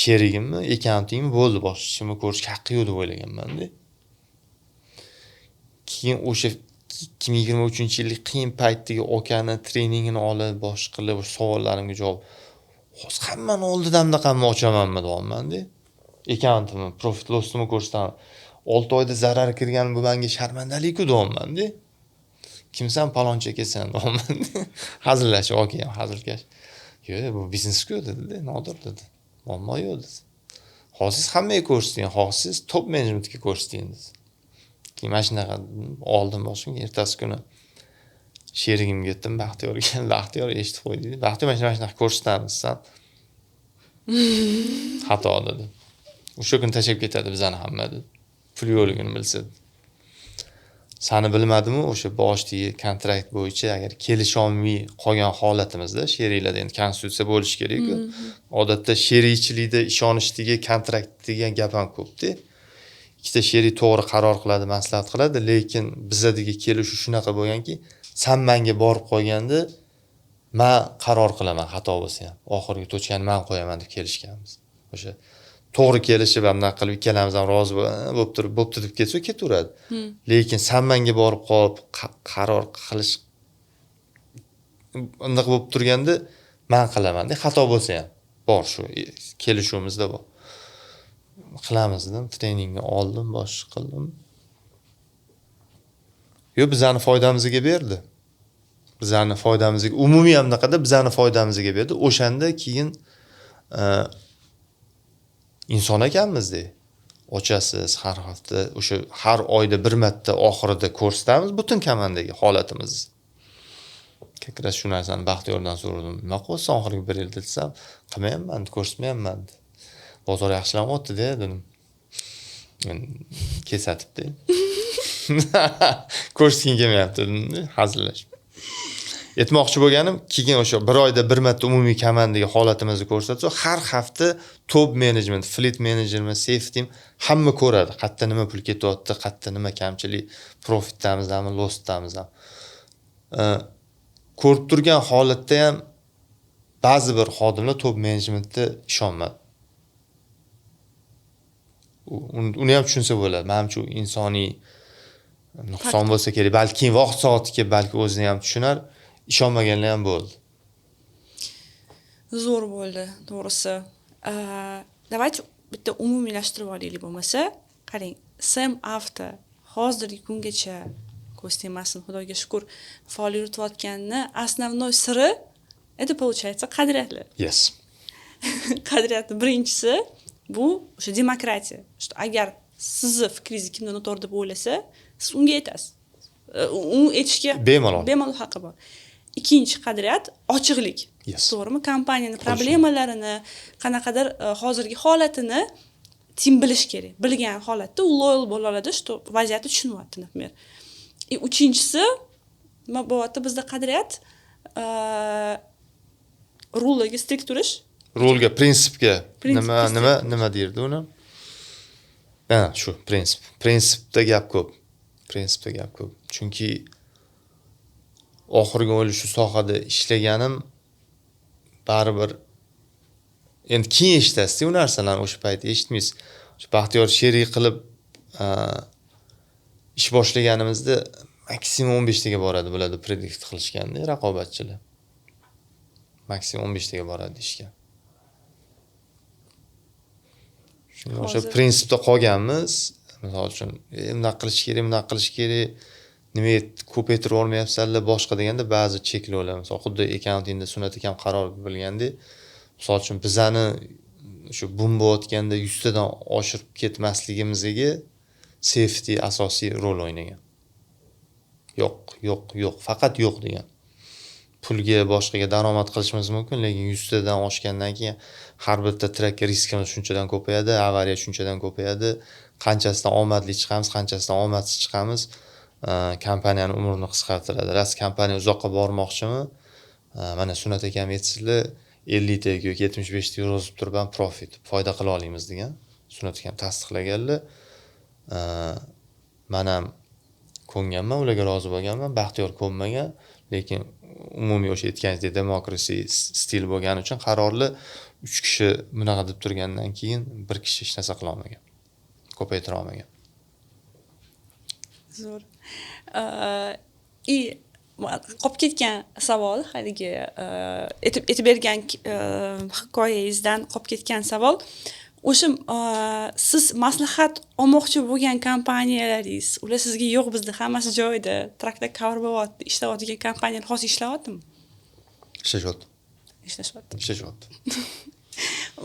sherigimmi, accountingmi, bo'ldi, boshqa hech kimni ko'rishga haqqi yo'q deb o'ylaganmanda. Keyin o'sha 2023-yillik qiyin paytdagi okani treningini olib, boshqa qilib, o'sha savollarimga javob, hozir hammani oldida bunaqamni ochamanmi, deyapmanda. Accountimni, profit lossimni ko'rsataman, 6 oyda zarar kirgan, bu manga sharmandalikku, deyapmanda. Kimsan, palonchi akasan, deyapman hazillashib. Aka ham hazilkash, yo'q, bu biznesku, dedida. Nodir, dedi, muammo yo'q, dedi, hozir siz hammaga ko'rsating, hozir siz top menejmentga ko'rsating, dedi. Keyin mana shunaqa oldim boshimga. Ertasi kuni sherigimga aytdim, Baxtiyorga. Baxtiyor eshitib qo'ydi. Baxtiyor, mana shunaqa ko'rsatamiz desam, xato, dedi, o'sha kuni tashlab ketadi bizani hamma, dedi, pul yo'qligini bilsa. Sani bilmadimu, o'sha boshidagi kontrakt bo'yicha agar kelisholmay qolgan holatimizda, sheriklarda endi konstitutsiya bo'lishi kerakku. Odatda sherikchilikda ishonchdagi kontrakt degan gap ham ko'pda. Ikkita sherik to'g'ri qaror qiladi, maslahat qiladi, lekin bizadagi kelishuv shunaqa bo'lganki, san manga borib qolganda, man qaror qilaman, xato bo'lsa ham oxirgi точка ni man qo'yaman, deb kelishganmiz. O'sha to'g'ri kelishib, anaqa qilib, ikkalamiz ham rozi bo'lib turib, bo'pti deb ketsa, ketaveradi. Lekin san manga borib qolib, qaror qilish unaqa bo'lib turganda, man qilamanda, xato bo'lsa ham. Bor, shu kelishuvimizda bor, qilamiz, dedim. Treningni oldim, boshqa qildim. Yo'q, bizani foydamizga berdi, bizani foydamizga, umumiy anaqada bizani foydamizga berdi. O'shanda keyin Inson ekanmiz-da. Ochasiz har hafta, o'sha har oyda bir marta oxirida ko'rsatamiz butun komandaga holatimizni. Как раз shu narsani Baxtiyordan so'radim. Nima qilyapsan oxirgi bir yilda desam, qilmayapman, ko'rsatmayapman. Bozor yaxshilanyapti-da dedim. Men kesatibdi. Ko'rsatging kelmayapti dedim, hazillashib. Aytmoqchi bo'lganim, keyin o'sha bir oyda bir marta umumiy komandaga holatimizni ko'rsatsa, har hafta top menejment, fleet menejermi, safety hamma ko'radi. Qayerda nima pul ketyapti, qayerda nima kamchilik, profitdamizmi, lossdamizmi. Ko'rib turgan holatda ham ba'zi bir xodimlar top menejmentda ishonmadi. Uni ham tushunsa bo'ladi. Manimcha, u insoniy nuqson bo'lsa kerak. Balki keyin vaqt soati kelib, balki o'zini ham tushunar. Ishonmaganlar ham bo'ldi. Zo'r bo'ldi, to'g'risi. Давайте bitta umumiylashtirib olaylik bo'lmasa. Qarang, Sam Avto hozirgi kungacha, ko'z tegmasin, Xudoga shukur, faol yuritayotganini основной siri это получается qadriyatlar. Yes. Qadriyatni birinchisi bu o'sha demokratiya. Что agar sizni fikringizni kimdir noto'g'ri deb o'ylasa, siz unga aytasiz. U aytishga bemalol bemalol haqqi bor. Ikkinchi qadriyat ochiqlik. Yes. To'g'rimi? Kompaniyani problemalarini, qanaqadir hozirgi holatini team bilish kerak. Bilgan holatda u loyal bo'la oladi, что vaziyatni tushunyapti, например. И uchinchisi nima bo'lyapti bizda qadriyat? Rule'ga strict turish. Rulga, prinsipga. Prinsipga. Nima deyirdi uni? Ha, shu prinsip. Prinsipda gap ko'p. Prinsipda gap ko'p. Chunki oxirgi o'yla shu sohada ishlaganim baribir endi keyin eshitasiz u narsalarni, o'sha payt eshitmaysiz. O'sha Baxtiyor sherik qilib ish boshlaganimizda maksimum 15 taga boradi bular deb predict qilishganda raqobatchilar. Maksimum 15 taga boradi deyishgan. Shunga o'sha prinsipda qolganmiz. Misol uchun, bunaqa qilish kerak, bunaqa qilish kerak, nimaga ko'paytirib olmayapsanlar boshqa deganda ba'zi cheklovlar, misol xuddi accountingda Sunnat akam qaror bilgandek, misol uchun bizani shu bum bo'layotganda 100 tadan oshirib ketmasligimizga safety asosiy rol o'ynagan. Yo'q, yo'q, yo'q, faqat yo'q degan. Pulga, boshqaga daromad qilishimiz mumkin, lekin 100 tadan oshgandan keyin har bitta truckka riskimiz shunchadan ko'payadi, avariya shunchadan ko'payadi. Qanchasidan omadli chiqamiz, qanchasidan omadsiz chiqamiz, kompaniyani umrini qisqartiradi. Rost, kompaniya uzoqqa bormoqchimi? Mana Sunnat akam aytsizlar, 50 ta yoki 75 ta yurg'izib turib ham profit, foyda qila olamiz degan. Sunnat akam tasdiqlaganlar. Men ham ko'nganman, ularga rozi bo'lganman. Baxtiyor ko'nmagan, lekin umumiy o'sha aytganingizdek demokrasiya stil bo'lgani uchun qarorli 3 kishi bunaqa deb turgandan keyin bir kishi hech narsa qila olmagan. Ko'paytira olmagan. Zo'r. И qolib ketgan savol, haligi aytib bergan hikoyangizdan qolib ketgan savol. O'sha siz maslahat olmoqchi bo'lgan kompaniyalaringiz, ular sizga yo'q, bizda hammasi joyida, truckda cover bo'lyapti, ishlayotgan kompaniyalar hozir ishlayaptimi? Ishlashyapti. Ishlashyapti. Ishlashyapti.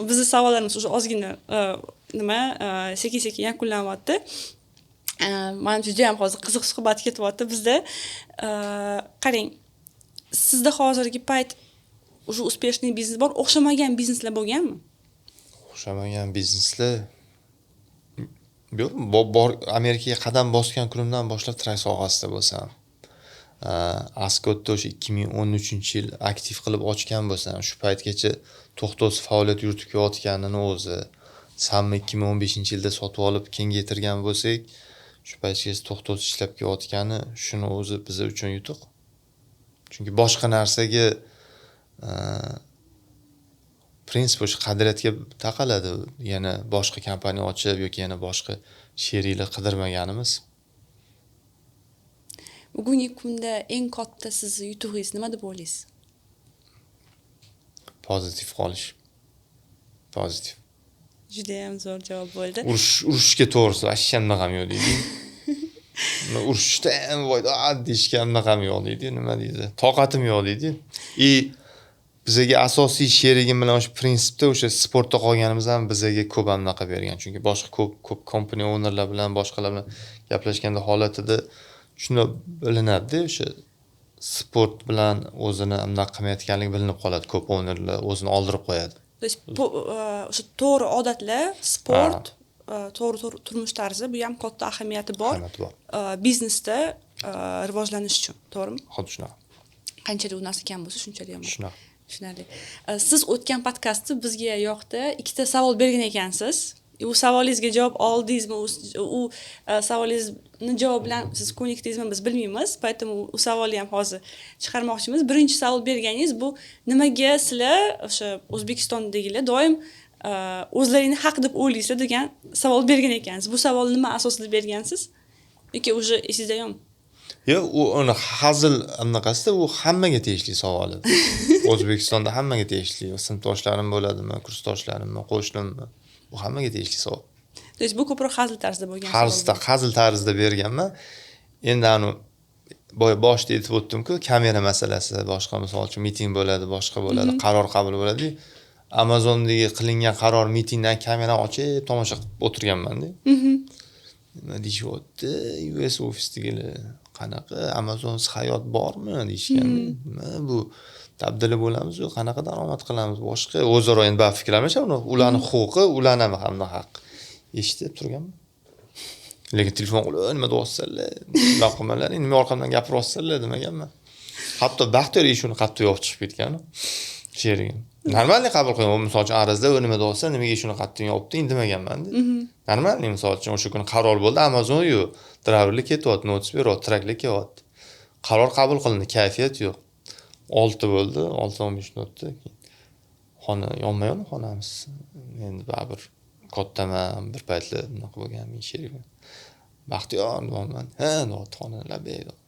Bizni savollarimiz уже ozgina nima sekin-sekin yakunlanyapti. Manimcha juda ham hozir qiziq suhbat ketyapti bizda. Qarang, sizda hozirgi payt уже успешный biznes bor, o'xshamagan bizneslar bo'lganmi? O'xshamagan bizneslar yo'q, bor. Amerikaga qadam bosgan kunimdan boshlab truck sohasida bo'lsam, Ascotda o'sha 2013-yil aktiv qilib ochgan bo'lsam, shu paytgacha to'xtovsiz faoliyat yuritib kelayotganini o'zi, Samni 2015-yilda sotib olib kengaytirgan bo'lsak, shu paytgacha to'xtovsiz ishlab kelayotgani, shuni o'zi biz uchun yutuq. Chunki boshqa narsaga prinsip o'sha qadriyatga taqaladi. Yana boshqa kompaniya ochib yoki yana boshqa sheriklar qidirmaganimiz. Bugungi kunda eng katta sizni yutug'ingiz nima deb o'ylaysiz? Pozitiv qolish. Pozitiv. Judayam zo'r javob bo'ldi. Urushga to'g'risi вообще unaqam yo'q deydi. Urushda ham voy deyishga unaqam yo'q deydi. Nima deydi? Toqatim yo'q deydi. И Bizaga asosiy sherigim bilan o'sha prinsipda o'sha sportda qolganimiz ham bizaga ko'p anaqa bergan. Chunki boshqa ko'p company ownerlar bilan, boshqalar bilan gaplashganda holatida shunda bilinadi-da, o'sha sport bilan o'zini anaqa qilmayotganligi bilinib qoladi. Ko'p ownerlar o'zini oldirib qo'yadi. То есть o'sha to'g'ri odatlar, sport, to'g'ri turmush tarzi, bu ham katta ahamiyati bor. Ahamiyati bor. Biznesda rivojlanish uchun, to'g'rimi? Xuddi shunaqa. Qanchalik u narsa kam bo'lsa, shunchalik yomon. Shunaqa. Tushunarli. Siz o'tgan podkastda bizga yoqdi, ikkita savol bergan ekansiz. U savolingizga javob oldingizmi? U savolingizni javob bilan siz ko'nikdingizmi, biz bilmaymiz. Поэтому u savolni ham hozir chiqarmoqchimiz. Birinchi savol berganingiz bu: nimaga sizlar o'sha O'zbekistondagilar doim o'zlaringni haq deb o'ylaysizlar degan savol bergan ekansiz. Bu savolni nima asosida bergansiz? Yoki уже esingizda yo'qmi? Yo'q, u uni hazil anaqasida, u hammaga tegishli savol edi. O'zbekistonda hammaga tegishli. Sinfdoshlarim bo'ladimi, kursdoshlarimmi, qo'shnimmi? Bu hammaga tegishli savol. То есть bu ko'proq hazil tarzida bo'lgan savol. Hazil tarzida berganman. Endi anu boya boshida aytib o'tdim-ku, kamera masalasi, boshqa, misol uchun miting bo'ladi, boshqa bo'ladi, qaror qabul bo'ladi. Amazondagi qilingan qaror mitingdan kamerani ochib tomosha qilib o'tirganman-da. Nima deyishyapti? US ofisdagilar qanaqa Amazonsiz hayot bormi deyishganda, nima bu dabdala bo'lamiz-ku, qanaqa daromad qilamiz, boshqa o'zaro endi ba'zi fikr almashadi, ularni huquqi, ularni ham hamma haq. Eshitib turganman. Lekin telefon qilib, nima deyapsizlar? Nima qilmalar, nima orqamdan gapiryapsizlar demaganman. Hatto Baxtiyor eshikni qattiq yopib chiqib ketgan. Sherigim. Normalniy qabul qilgan. Misol uchun arazda u nima deyapsan, nimaga eshikni qattiq yopding demaganman-da. Normalniy, misol uchun o'sha kuni qaror bo'ldi, Amazon yo'q, driverlar ketyapti, notice beryapti, traklar kelyapti. Qaror qabul qilindi, kayfiyat yo'q. 6 bo'ldi, 6:15 o'tdi. Xona yonma-yon xonamiz. Endi baribir kattaman, bir paytlar bunaqa bo'lgan men sherigim. Baxtiyor deyapman. Ha, deyapti, xona labay deyapti.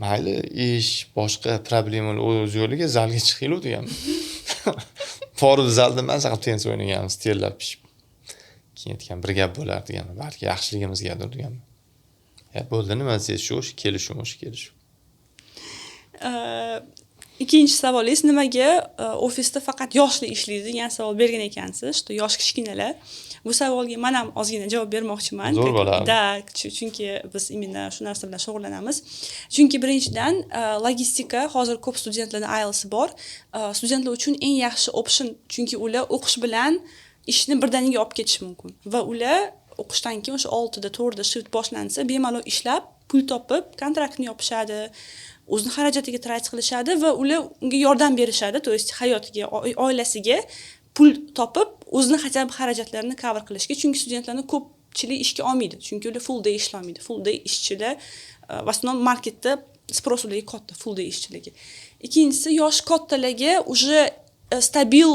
Mayli, ish, boshqa problemalar o'z yo'liga, zalga chiqaylik deganman. Borib zalda maza qilib tennis o'ynaganmiz, terlab pishib. Keyin aytgan bir gap bo'lar deganman, balki yaxshiligimizgadir deganman. Ya bo'ldi, nima desangiz shu, o'sha kelishuv, o'sha kelishuv. Ikkinchi savolingiz nimaga ofisda faqat yoshli ishlaydi degan savol bergan ekansiz, что yosh kichkinalar. Bu savolga men ham ozgina javob bermoqchiman. Zo'r bo'ladi. Da, chunki biz именно shu narsa bilan shug'ullanamiz. Chunki birinchidan, logistika hozir ko'p studentlarning IELTS bor. Studentlar uchun eng yaxshi option, chunki ular o'qish bilan ishni birdaniga olib ketish mumkin va ular o'qishdan keyin o'sha 6da 4da shift boshlansa, bemalol ishlab, pul topib, kontraktni yopishadi, o'zini xarajatiga trayt qilishadi va ular unga yordam berishadi, to есть hayotiga, oilasiga pul topib, o'zini хотя бы xarajatlarini cover qilishga, chunki studentlarni ko'pchilik ishga olmaydi, chunki ular full day ishlamaydi. Full day ishchilar, в основном marketda спрос ularga katta, full day ishchiligi. Ikkinchisi, yosh kattalarga уже stabil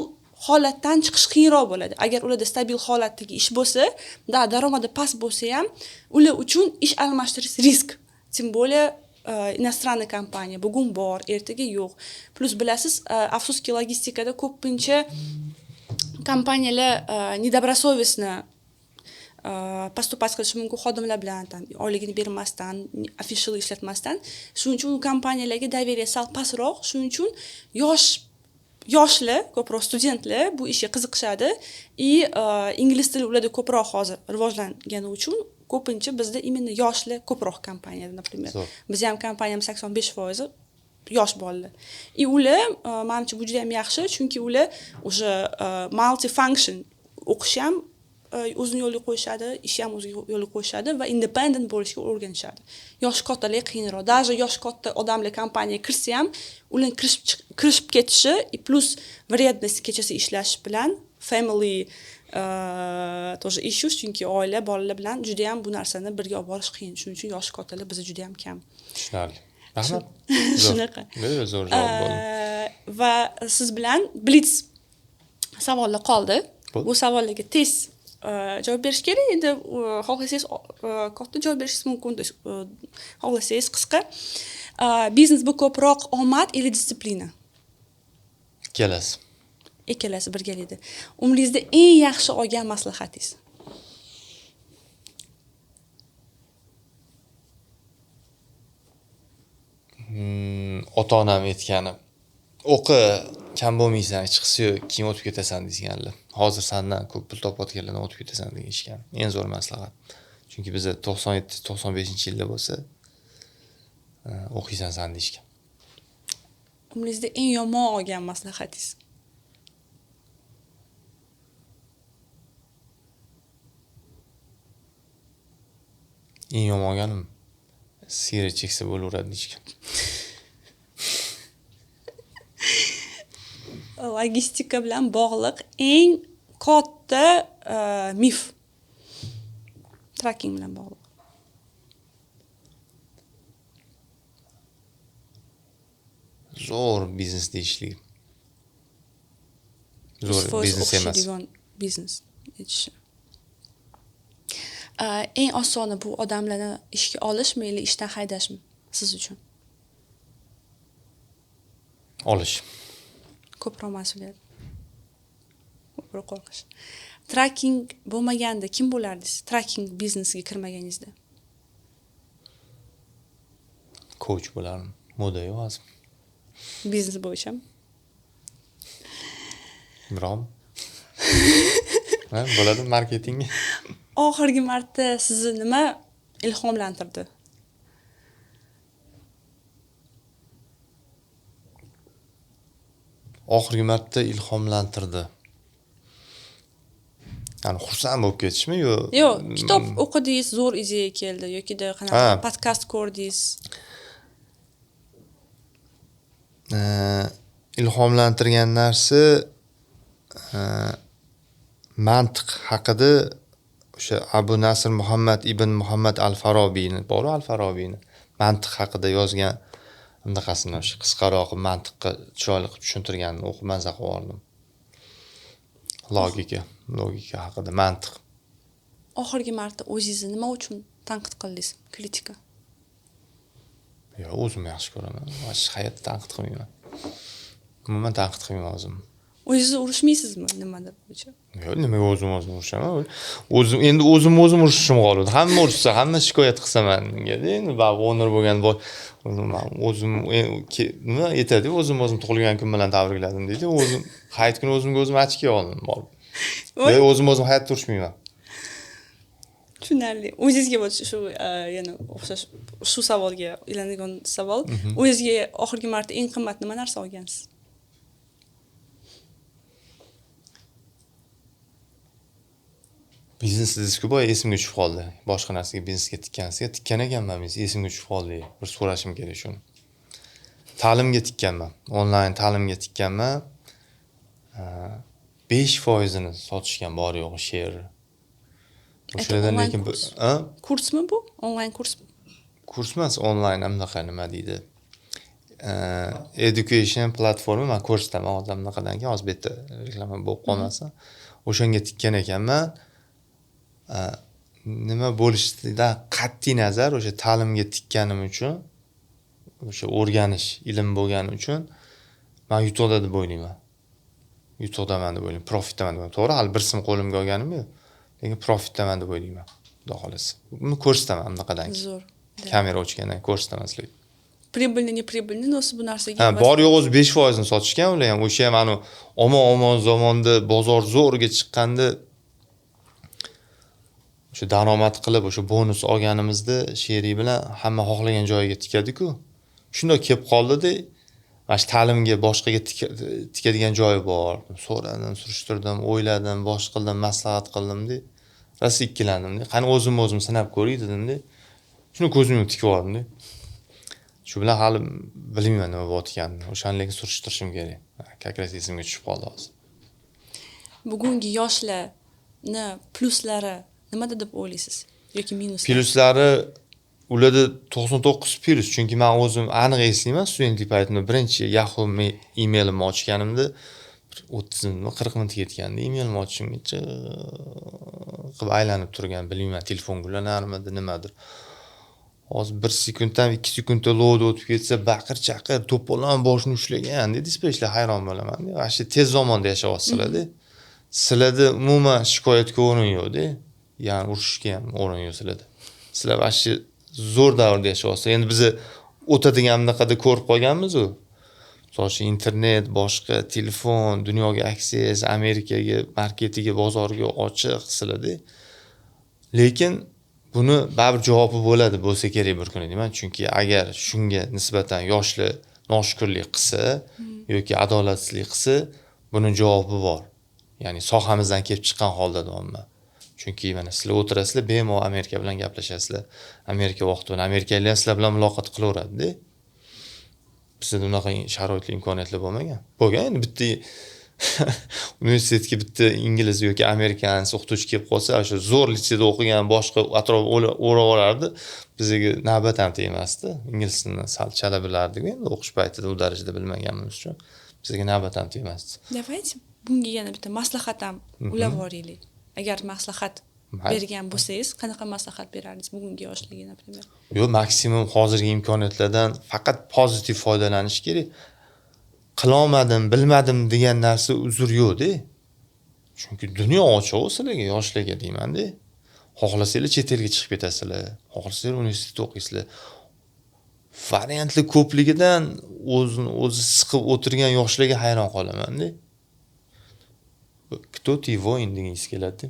holatdan chiqish qiyinroq bo'ladi. Agar ularda stabil holatdagi ish bo'lsa, da daromadi past bo'lsa ham, ular uchun ish almashtirish risk. Тем более иностранная kompaniya bugun bor, ertaga yo'q. Plus bilasiz, afsuski logistikada ko'pincha kompaniyalar недобросовестно поступать qilishi mumkin xodimlar bilan, там oyligini bermasdan, official ishlatmasdan. Shuning uchun u kompaniyalarga доверие sal pastroq. Shuning uchun yoshlar, ko'proq studentlar bu ishga qiziqishadi и ingliz tili ularda ko'proq hozir rivojlangani uchun ko'pincha bizda именно yoshlar ko'proq kompaniyada, например. Biz ham kompaniyamiz 85% yosh bolalar. И ular, manimcha, bu juda ham yaxshi, chunki ular уже multifunction o'qish ham o'zini yo'liga qo'yishadi, ish ham o'ziga yo'liga qo'yishadi va independent bo'lishga o'rganishadi. Yosh kattalar qiyinroq. Даже yosh katta odamlar kompaniyaga kirsa ham, ular kirishib ketishi и плюс вредность kechasi ishlash bilan family тоже issues, chunki oila, bolalar bilan juda ham bu narsani birga olib borish qiyin. Shuning uchun yosh kattalar bizda juda ham kam. Tushunarli. Rahmat. Shunaqa. Zo'r javob bo'ldi. Va siz bilan blitz savollar qoldi. Bo'ldi. Bu savollarga tez javob berish kerak. Endi xohlasangiz katta javob berishingiz mumkin, то есть xohlasangiz qisqa. Biznes bu ko'proq omad или дисциплина? Ikkalasi. Ikkalasi birgalikda. Umringizda eng yaxshi olgan maslahatingiz? Ota-onam aytgani, O'qi, kam bo'lmaysan, hechqisi yo'q, keyin o'tib ketasan deganlar. Hozir sandan ko'p pul topayotganlardan o'tib ketasan deyishgan. Eng zo'r maslahat. Chunki biza 97-95 yilda bo'lsa, o'qiysan san deyishgan. Umringizda eng yomon olgan maslahatingiz? Eng yomon olganim sigaret cheksa bo'laveradi deyishgan. Logistika bilan bog'liq eng katta mif, trucking bilan bog'liq. Zo'r biznes deyishlik. Zo'r Zo'r biznes emas. O'xshaydigan biznes aytishi. Eng osoni bu odamlarni ishga olishmi или ishdan haydashmi siz uchun? Olish. Ko'proq mas'uliyat, ko'proq qo'rqish. Trucking bo'lmaganda kim bo'lardingiz, trucking biznesiga kirmaganingizda? Coach bo'lardim. Moda yo'q hozir. Biznes bo'yichami? Biroq ha, bo'ladi marketing. Oxirgi marta sizni nima ilhomlantirdi? Oxirgi marta ilhomlantirdi. Ya'ni xursand bo'lib ketishmi yo? Yo'q, kitob o'qidingiz, zo'r ideya keldi yokida qanaqa podkast ko'rdingiz? Ilhomlantirgan narsa mantiq haqida o'sha Abu Nasr Muhammad ibn Muhammad al Farobiyni boru, al Farobiyni mantiq haqida yozgan bunaqasini, o'sha qisqaroq qilib mantiqqa chiroyli qilib tushuntirganini o'qib maza qilib yubordim. Logika haqida, mantiq. Oxirgi marta o'zingizni nima uchun tanqid qildingiz, kritika? Yo'q, o'zimni yaxshi ko'raman. Hech hayotda tanqid qilmayman. Umuman tanqid qilmayman o'zimni. O'zingizni urishmaysizmi nimadir bo'yicha? Yo'q, nimaga o'zim o'zim urishaman? O'zim endi o'zim o'zim urishishim qoldi. Hamma urishsa, hamma shikoyat qilsa manga-da, endi baribir owner bo'lgan o'zim nima aytadi, o'zim o'zim tug'ilgan kun bilan tabrikladim deydi. O'zim hayit kuni o'zimga o'zim ochki oldim borib. Yo'q, o'zim o'zim hayotda urishmayman. Tushunarli. O'zingizga bo'lsa shu yana o'xshash shu savolga ilinadigan savol. O'zingizga oxirgi marta eng qimmat nima narsa olgansiz? Biznes dedingiz-ku, boya esimga tushib qoldi. Boshqa narsaga, biznesga tikkansiz, tikkan ekanman, esimga tushib qoldi. Bir so'rashim kerak shuni. Ta'limga tikkanman. Onlayn ta'limga tikkanman. 5%ini sotishgan bor yo'g'i share. O'shalardan lekin kursmi bu? Onlayn kursmi? Kurs emas, onlayn anaqa nima deydi? Education platforma man ko'rsataman hozir bunaqadan keyin, hozir bu yerda reklama bo'lib qolmasin. O'shanga tikkan ekanman. Nima bo'lishidan qat'iy nazar o'sha ta'limga tikkanim uchun, o'sha o'rganish, ilm bo'lgani uchun man yutuqda deb o'ylayman. Yutuqdaman deb o'ylayman, profitdaman deb o'ylayman. To'g'ri, hali bir so'm qo'limga olganim yo'q, lekin profitdaman deb o'ylayman. Xudo xohlasa. Buni ko'rsataman bunaqadan keyin. Zo'r. Kamera o'chgandan keyin ko'rsataman sizlarga. Прибыльный, не прибыльный, но siz bu narsaga Ha, bor yo'q o'zi 5%ni sotishgan ular ham. O'sha ham anu omon-omon zamonda bozor zo'rga chiqqanda o'sha daromad qilib, o'sha bonus olganimizda sherik bilan hamma xohlagan joyiga tikadi-ku. Shundoq kelib qoldi-da, mana shu ta'limga boshqaga tikadigan joyi bor. So'radim, surishtirdim, o'yladim, bosh qildim, maslahat qildim-da. Rosa ikkilandim-da. Qani o'zim o'zim sinab ko'ray dedim-da. Shuni ko'zimga tikib yubordim-da. Shu bilan hali bilmayman nima bo'layotganini. O'shani lekin surishtirishim kerak. Как раз esimga tushib qoldi hozir. Bugungi yoshlarni plyuslari nimada deb o'ylaysiz yoki minuslari? Plyuslari ularda 99 plyus, chunki men o'zim aniq eslayman, studentlik paytimda birinchi Yahoo emailimni ochganimda 30 minutmi, 40 minut ketganda emailimni ochishimga qilib aylanib turgan, bilmayman, telefon gulanarmidi, nimadir. Hozir 1 sekunddan 2 sekundda load o'tib ketsa, baqir-chaqir, to'polon boshini ushlagan dispetchlar, hayron bo'laman. Mana shu tez zamonda yashayapsizlar-da. Sizlarda umuman shikoyatga o'rin yo'q-da. Ya'ni urushishga ham o'rin yo'q sizlarda. Sizlar mana shu zo'r davrda yashayapsizlar. Endi bizni o'tadigan bunaqada ko'rib qolganmiz u. Misol uchun, internet, boshqa, telefon, dunyoga access, Amerikaga, marketiga, bozorga ochiq sizlarda. Lekin buni baribir javobi bo'ladi, bo'lsa kerak bir kuni deyman. Chunki agar shunga nisbatan yoshlar noshukurlik qilsa yoki adolatsizlik qilsa, buni javobi bor. Ya'ni sohamizdan kelib chiqqan holda deyapman. Chunki mana sizlar o'tirasizlar, bemalol Amerika bilan gaplashasizlar. Amerika vaqti bilan amerikaliklar sizlar bilan muloqot qilaveradida. Bizda unaqa sharoitli, imkoniyatlar bo'lmagan. Bo'lgan endi, bitta universitetga bitta ingliz yoki американец o'qituvchi kelib qolsa, o'sha zo'r litseyda o'qigan boshqa atrof o'rab olardi. Bizga navbat ham tegmasdi. Ingliz tilini sal chala bilardik endi o'qish paytida, u darajada bilmaganimiz uchun bizga navbat ham tegmasdi. Давайте bunga yana bitta maslahat ham ulab yuboraylik. Agar maslahat bergan bo'lsangiz, qanaqa maslahat berardingiz bugungi yoshlarga, например? Yo'q, maksimum hozirgi imkoniyatlardan faqat pozitiv foydalanish kerak. Qilolmadim, bilmadim degan narsa uzr yo'qda. Chunki dunyo ochiq sizlarga, yoshlarga deymanda. Xohlasanglar, chet elga chiqib ketasizlar, xohlasanglar, universitetda o'qiysizlar. Variantlar ko'pligidan o'zini o'zi siqib o'tirgan yoshlarga hayron qolamanda. "Кто ты, воин?" degisi keladi.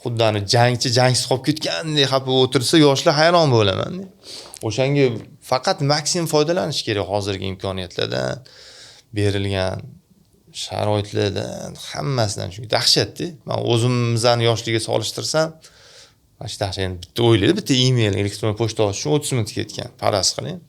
Xuddi ani jangchi jangsiz qolib ketgandek xafa o'tirsa yoshlar, hayron bo'laman. O'shanga faqat maksimum foydalanish kerak hozirgi imkoniyatlardan, berilgan sharoitlardan, hammasidan, chunki dahshatda. Man o'zimizni yoshlikka solishtirsam, mana shu dahshat. Endi bitta o'ylaydi, bitta email, elektron pochta ochish uchun 30 minut ketgan. Faraz qiling.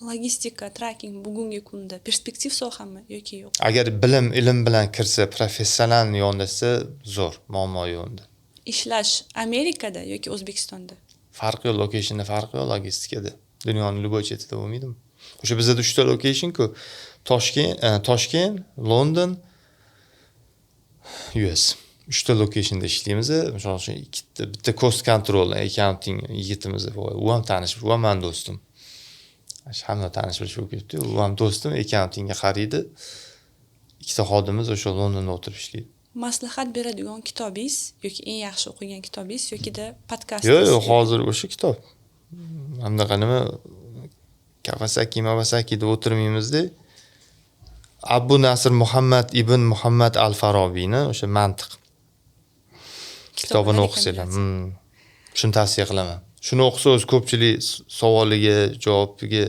Logistika, trucking bugungi kunda perspektiv sohami yoki yo'q? Agar bilim, ilm bilan kirsa, professional yondashsa, zo'r, muammo yo'q unda. Ishlash Amerikada yoki O'zbekistonda? Farqi yo'q, locationda farqi yo'q logistikada. Dunyoni любой chetida bo'lmaydimi? O'sha bizada uchta location-ku: Toshkent, Toshkent, London, US. Uchta locationda ishlaymiz. Misol uchun, ikkita, bitta cost control, accounting yigitimiz, u ham tanish, u ham mani do'stim. Hamma tanish bilish bo'lib ketdi. U ham do'stim, accountingga qaraydi. Ikkita xodimimiz o'sha Londonda o'tirib ishlaydi. Maslahat beradigan kitobingiz yoki eng yaxshi o'qigan kitobingiz yokida podkast? Yo'q, hozir o'sha kitob. Mana bunaqa nima, Kawasaki Mavasaki deb o'tirmaymizda. Abu Nasr Muhammad ibn Muhammad al Farobiyni o'sha "Mantiq" kitobini o'qisanglar. Shuni tavsiya qilaman. Shuni o'qisa, o'zi ko'pchilik savoliga javobiga,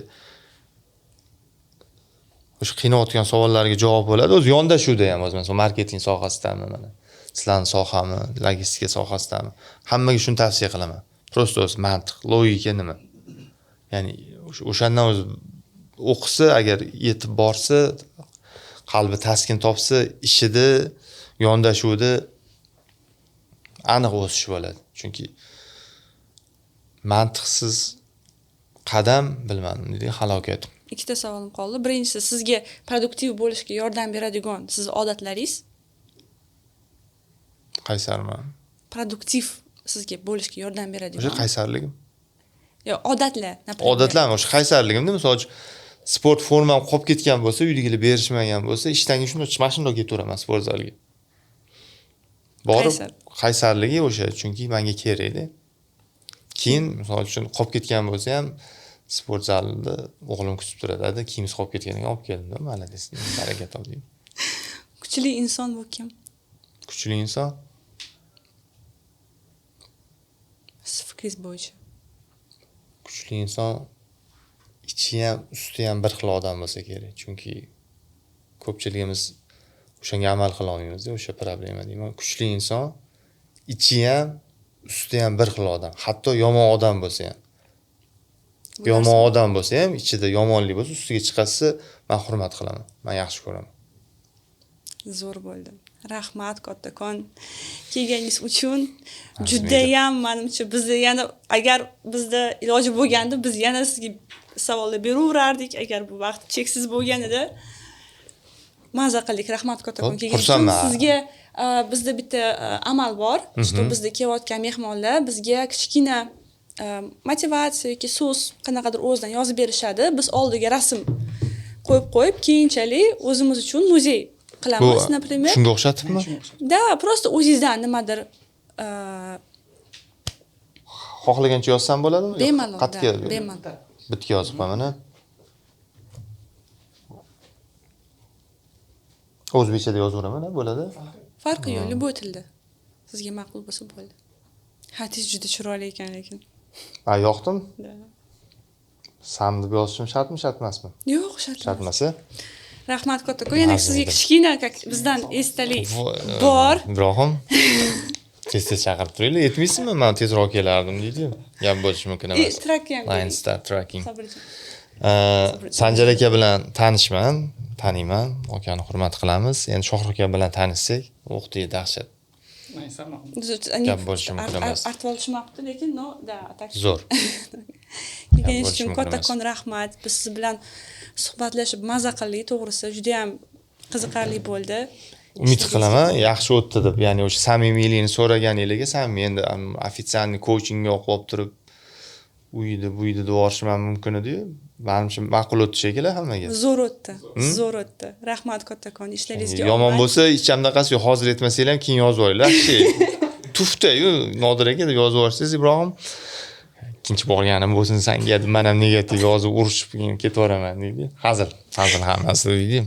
o'sha qiynayotgan savollariga javob bo'ladi. O'zi yondashuvda ham, o'zi masalan, marketing sohasidami, mana sizlarni sohami, logistika sohasidami, hammaga shuni tavsiya qilaman. Просто o'zi mantiq, logika nima? Ya'ni o'shandan o'zi o'qisa, agar yetib borsa, qalbi taskin topsa, ishida, yondashuvda aniq o'sish bo'ladi. Chunki mantiqsiz qadam, bilmadim, deydi, halokat. Ikkita savolim qoldi. Birinchisi, sizga produktiv bo'lishga yordam beradigan sizni odatlaringiz? Qaysarman. Produktiv sizga bo'lishga yordam beradigan. O'sha qaysarligim. Yo'q, odatlar, например. Odatlarmi? O'sha qaysarligimda, misol uchun, sport formam qolib ketgan bo'lsa, uydagilar berishmagan bo'lsa, ishdan keyin shundoq, mana shundoq ketaveraman sport zalga. Borib Qaysar. Qaysarligi o'sha, chunki menga kerakda. Keyin, misol uchun, qolib ketgan bo'lsa ham, sport zalida o'g'lim kutib turadi. "Dada, kiyimiz qolib ketgan ekan, olib keldim." Молодец, baraka toping. Kuchli inson bu kim? Kuchli inson? Siz fikringiz bo'yicha. Kuchli inson ichi ham, usti ham bir xil odam bo'lsa kerak. Chunki ko'pchiligimiz o'shanga amal qila olmaymizda, o'sha problema deyman. Kuchli inson ichi ham, usti ham bir xil odam. Hatto yomon odam bo'lsa ham. Yomon odam bo'lsa ham, ichida yomonlik bo'lsa, ustiga chiqasa, man hurmat qilaman. Man yaxshi ko'raman. Zo'r bo'ldi. Rahmat kattakon kelganingiz uchun. Judayam, manimcha, bizni yana, agar bizda iloji bo'lganda, biz yana sizga savollar beraverardik, agar bu vaqt cheksiz bo'lganida. Maza qildik. Rahmat kattakon kelganingiz uchun. Xursandman. Sizga bizda bitta amal bor, что bizda kelayotgan mehmonlar bizga kichkina motivatsiya yoki so'z qanaqadir o'zidan yozib berishadi. Biz oldiga rasm qo'yib qo'yib, keyinchalik o'zimiz uchun muzey qilamiz, например. Shunga o'xshatibmi? Да, просто o'zingizdan nimadir Xohlagancha yozsam bo'ladimi? Bemalol, Qatga да, bemalol. Bitga yozib qo'yaman, a? O'zbekchada yozaveraman, a, bo'ladi. Farqi yo'q, любой tilda. Sizga ma'qul bo'lsa bo'ldi. Xatingiz juda chiroyli ekan lekin. Ha, yoqdim. Да. Sam deb yozishim shartmi, shart emasmi? Yo'q, shart Shart emas. emas, a? Rahmat kattakon. Yana Mazza sizga edi. kichkina, как bizdan esdalik bor. Ibrohim, tez tez chaqirib turinglar, aytmaysizmi, man tezroq kelardim deydiyu. Gap bo'lishi mumkin И emas. Truckni ham Line Star Trucking. Sobirjon. Sanjar aka bilan tanishman, taniyman, akani hurmat qilamiz. Endi Shohrux aka bilan tanishsak, o'qdi, dahshat. Gap bo'lishi mumkin emas. Artib olishmabdi lekin, но, да, так. Zo'r. Kelganingiz Bo'lishi uchun mumkin emas. Kattakon rahmat. Biz siz bilan suhbatlashib maza qildik, to'g'risi, juda ham qiziqarli bo'ldi. Umid qilaman, yaxshi o'tdi deb. Ya'ni o'sha samimiylikni so'raganinglarga samimiy. Endi официальный coachingga o'qib olib turib, u uyda bu uyda deb yuborishim ham mumkin edi-yu. Manimcha, ma'qul o'tdi shekilli hammaga. Zo'r o'tdi. Zo'r o'tdi. Rahmat kattakon. Ishlaringizga Yomon omad. bo'lsa, hech qanaqasi yo'q. Hozir aytmasanglar ham, keyin yozib olinglar. Вообще tufta-yu, Nodir aka deb yozib yuborsangiz, Ibrohim, ikkinchi borganim bo'lsin sanga deb, man ham negativ yozib, urushib, keyin ketaveraman deydi. Hazil, hazil hammasi deydi.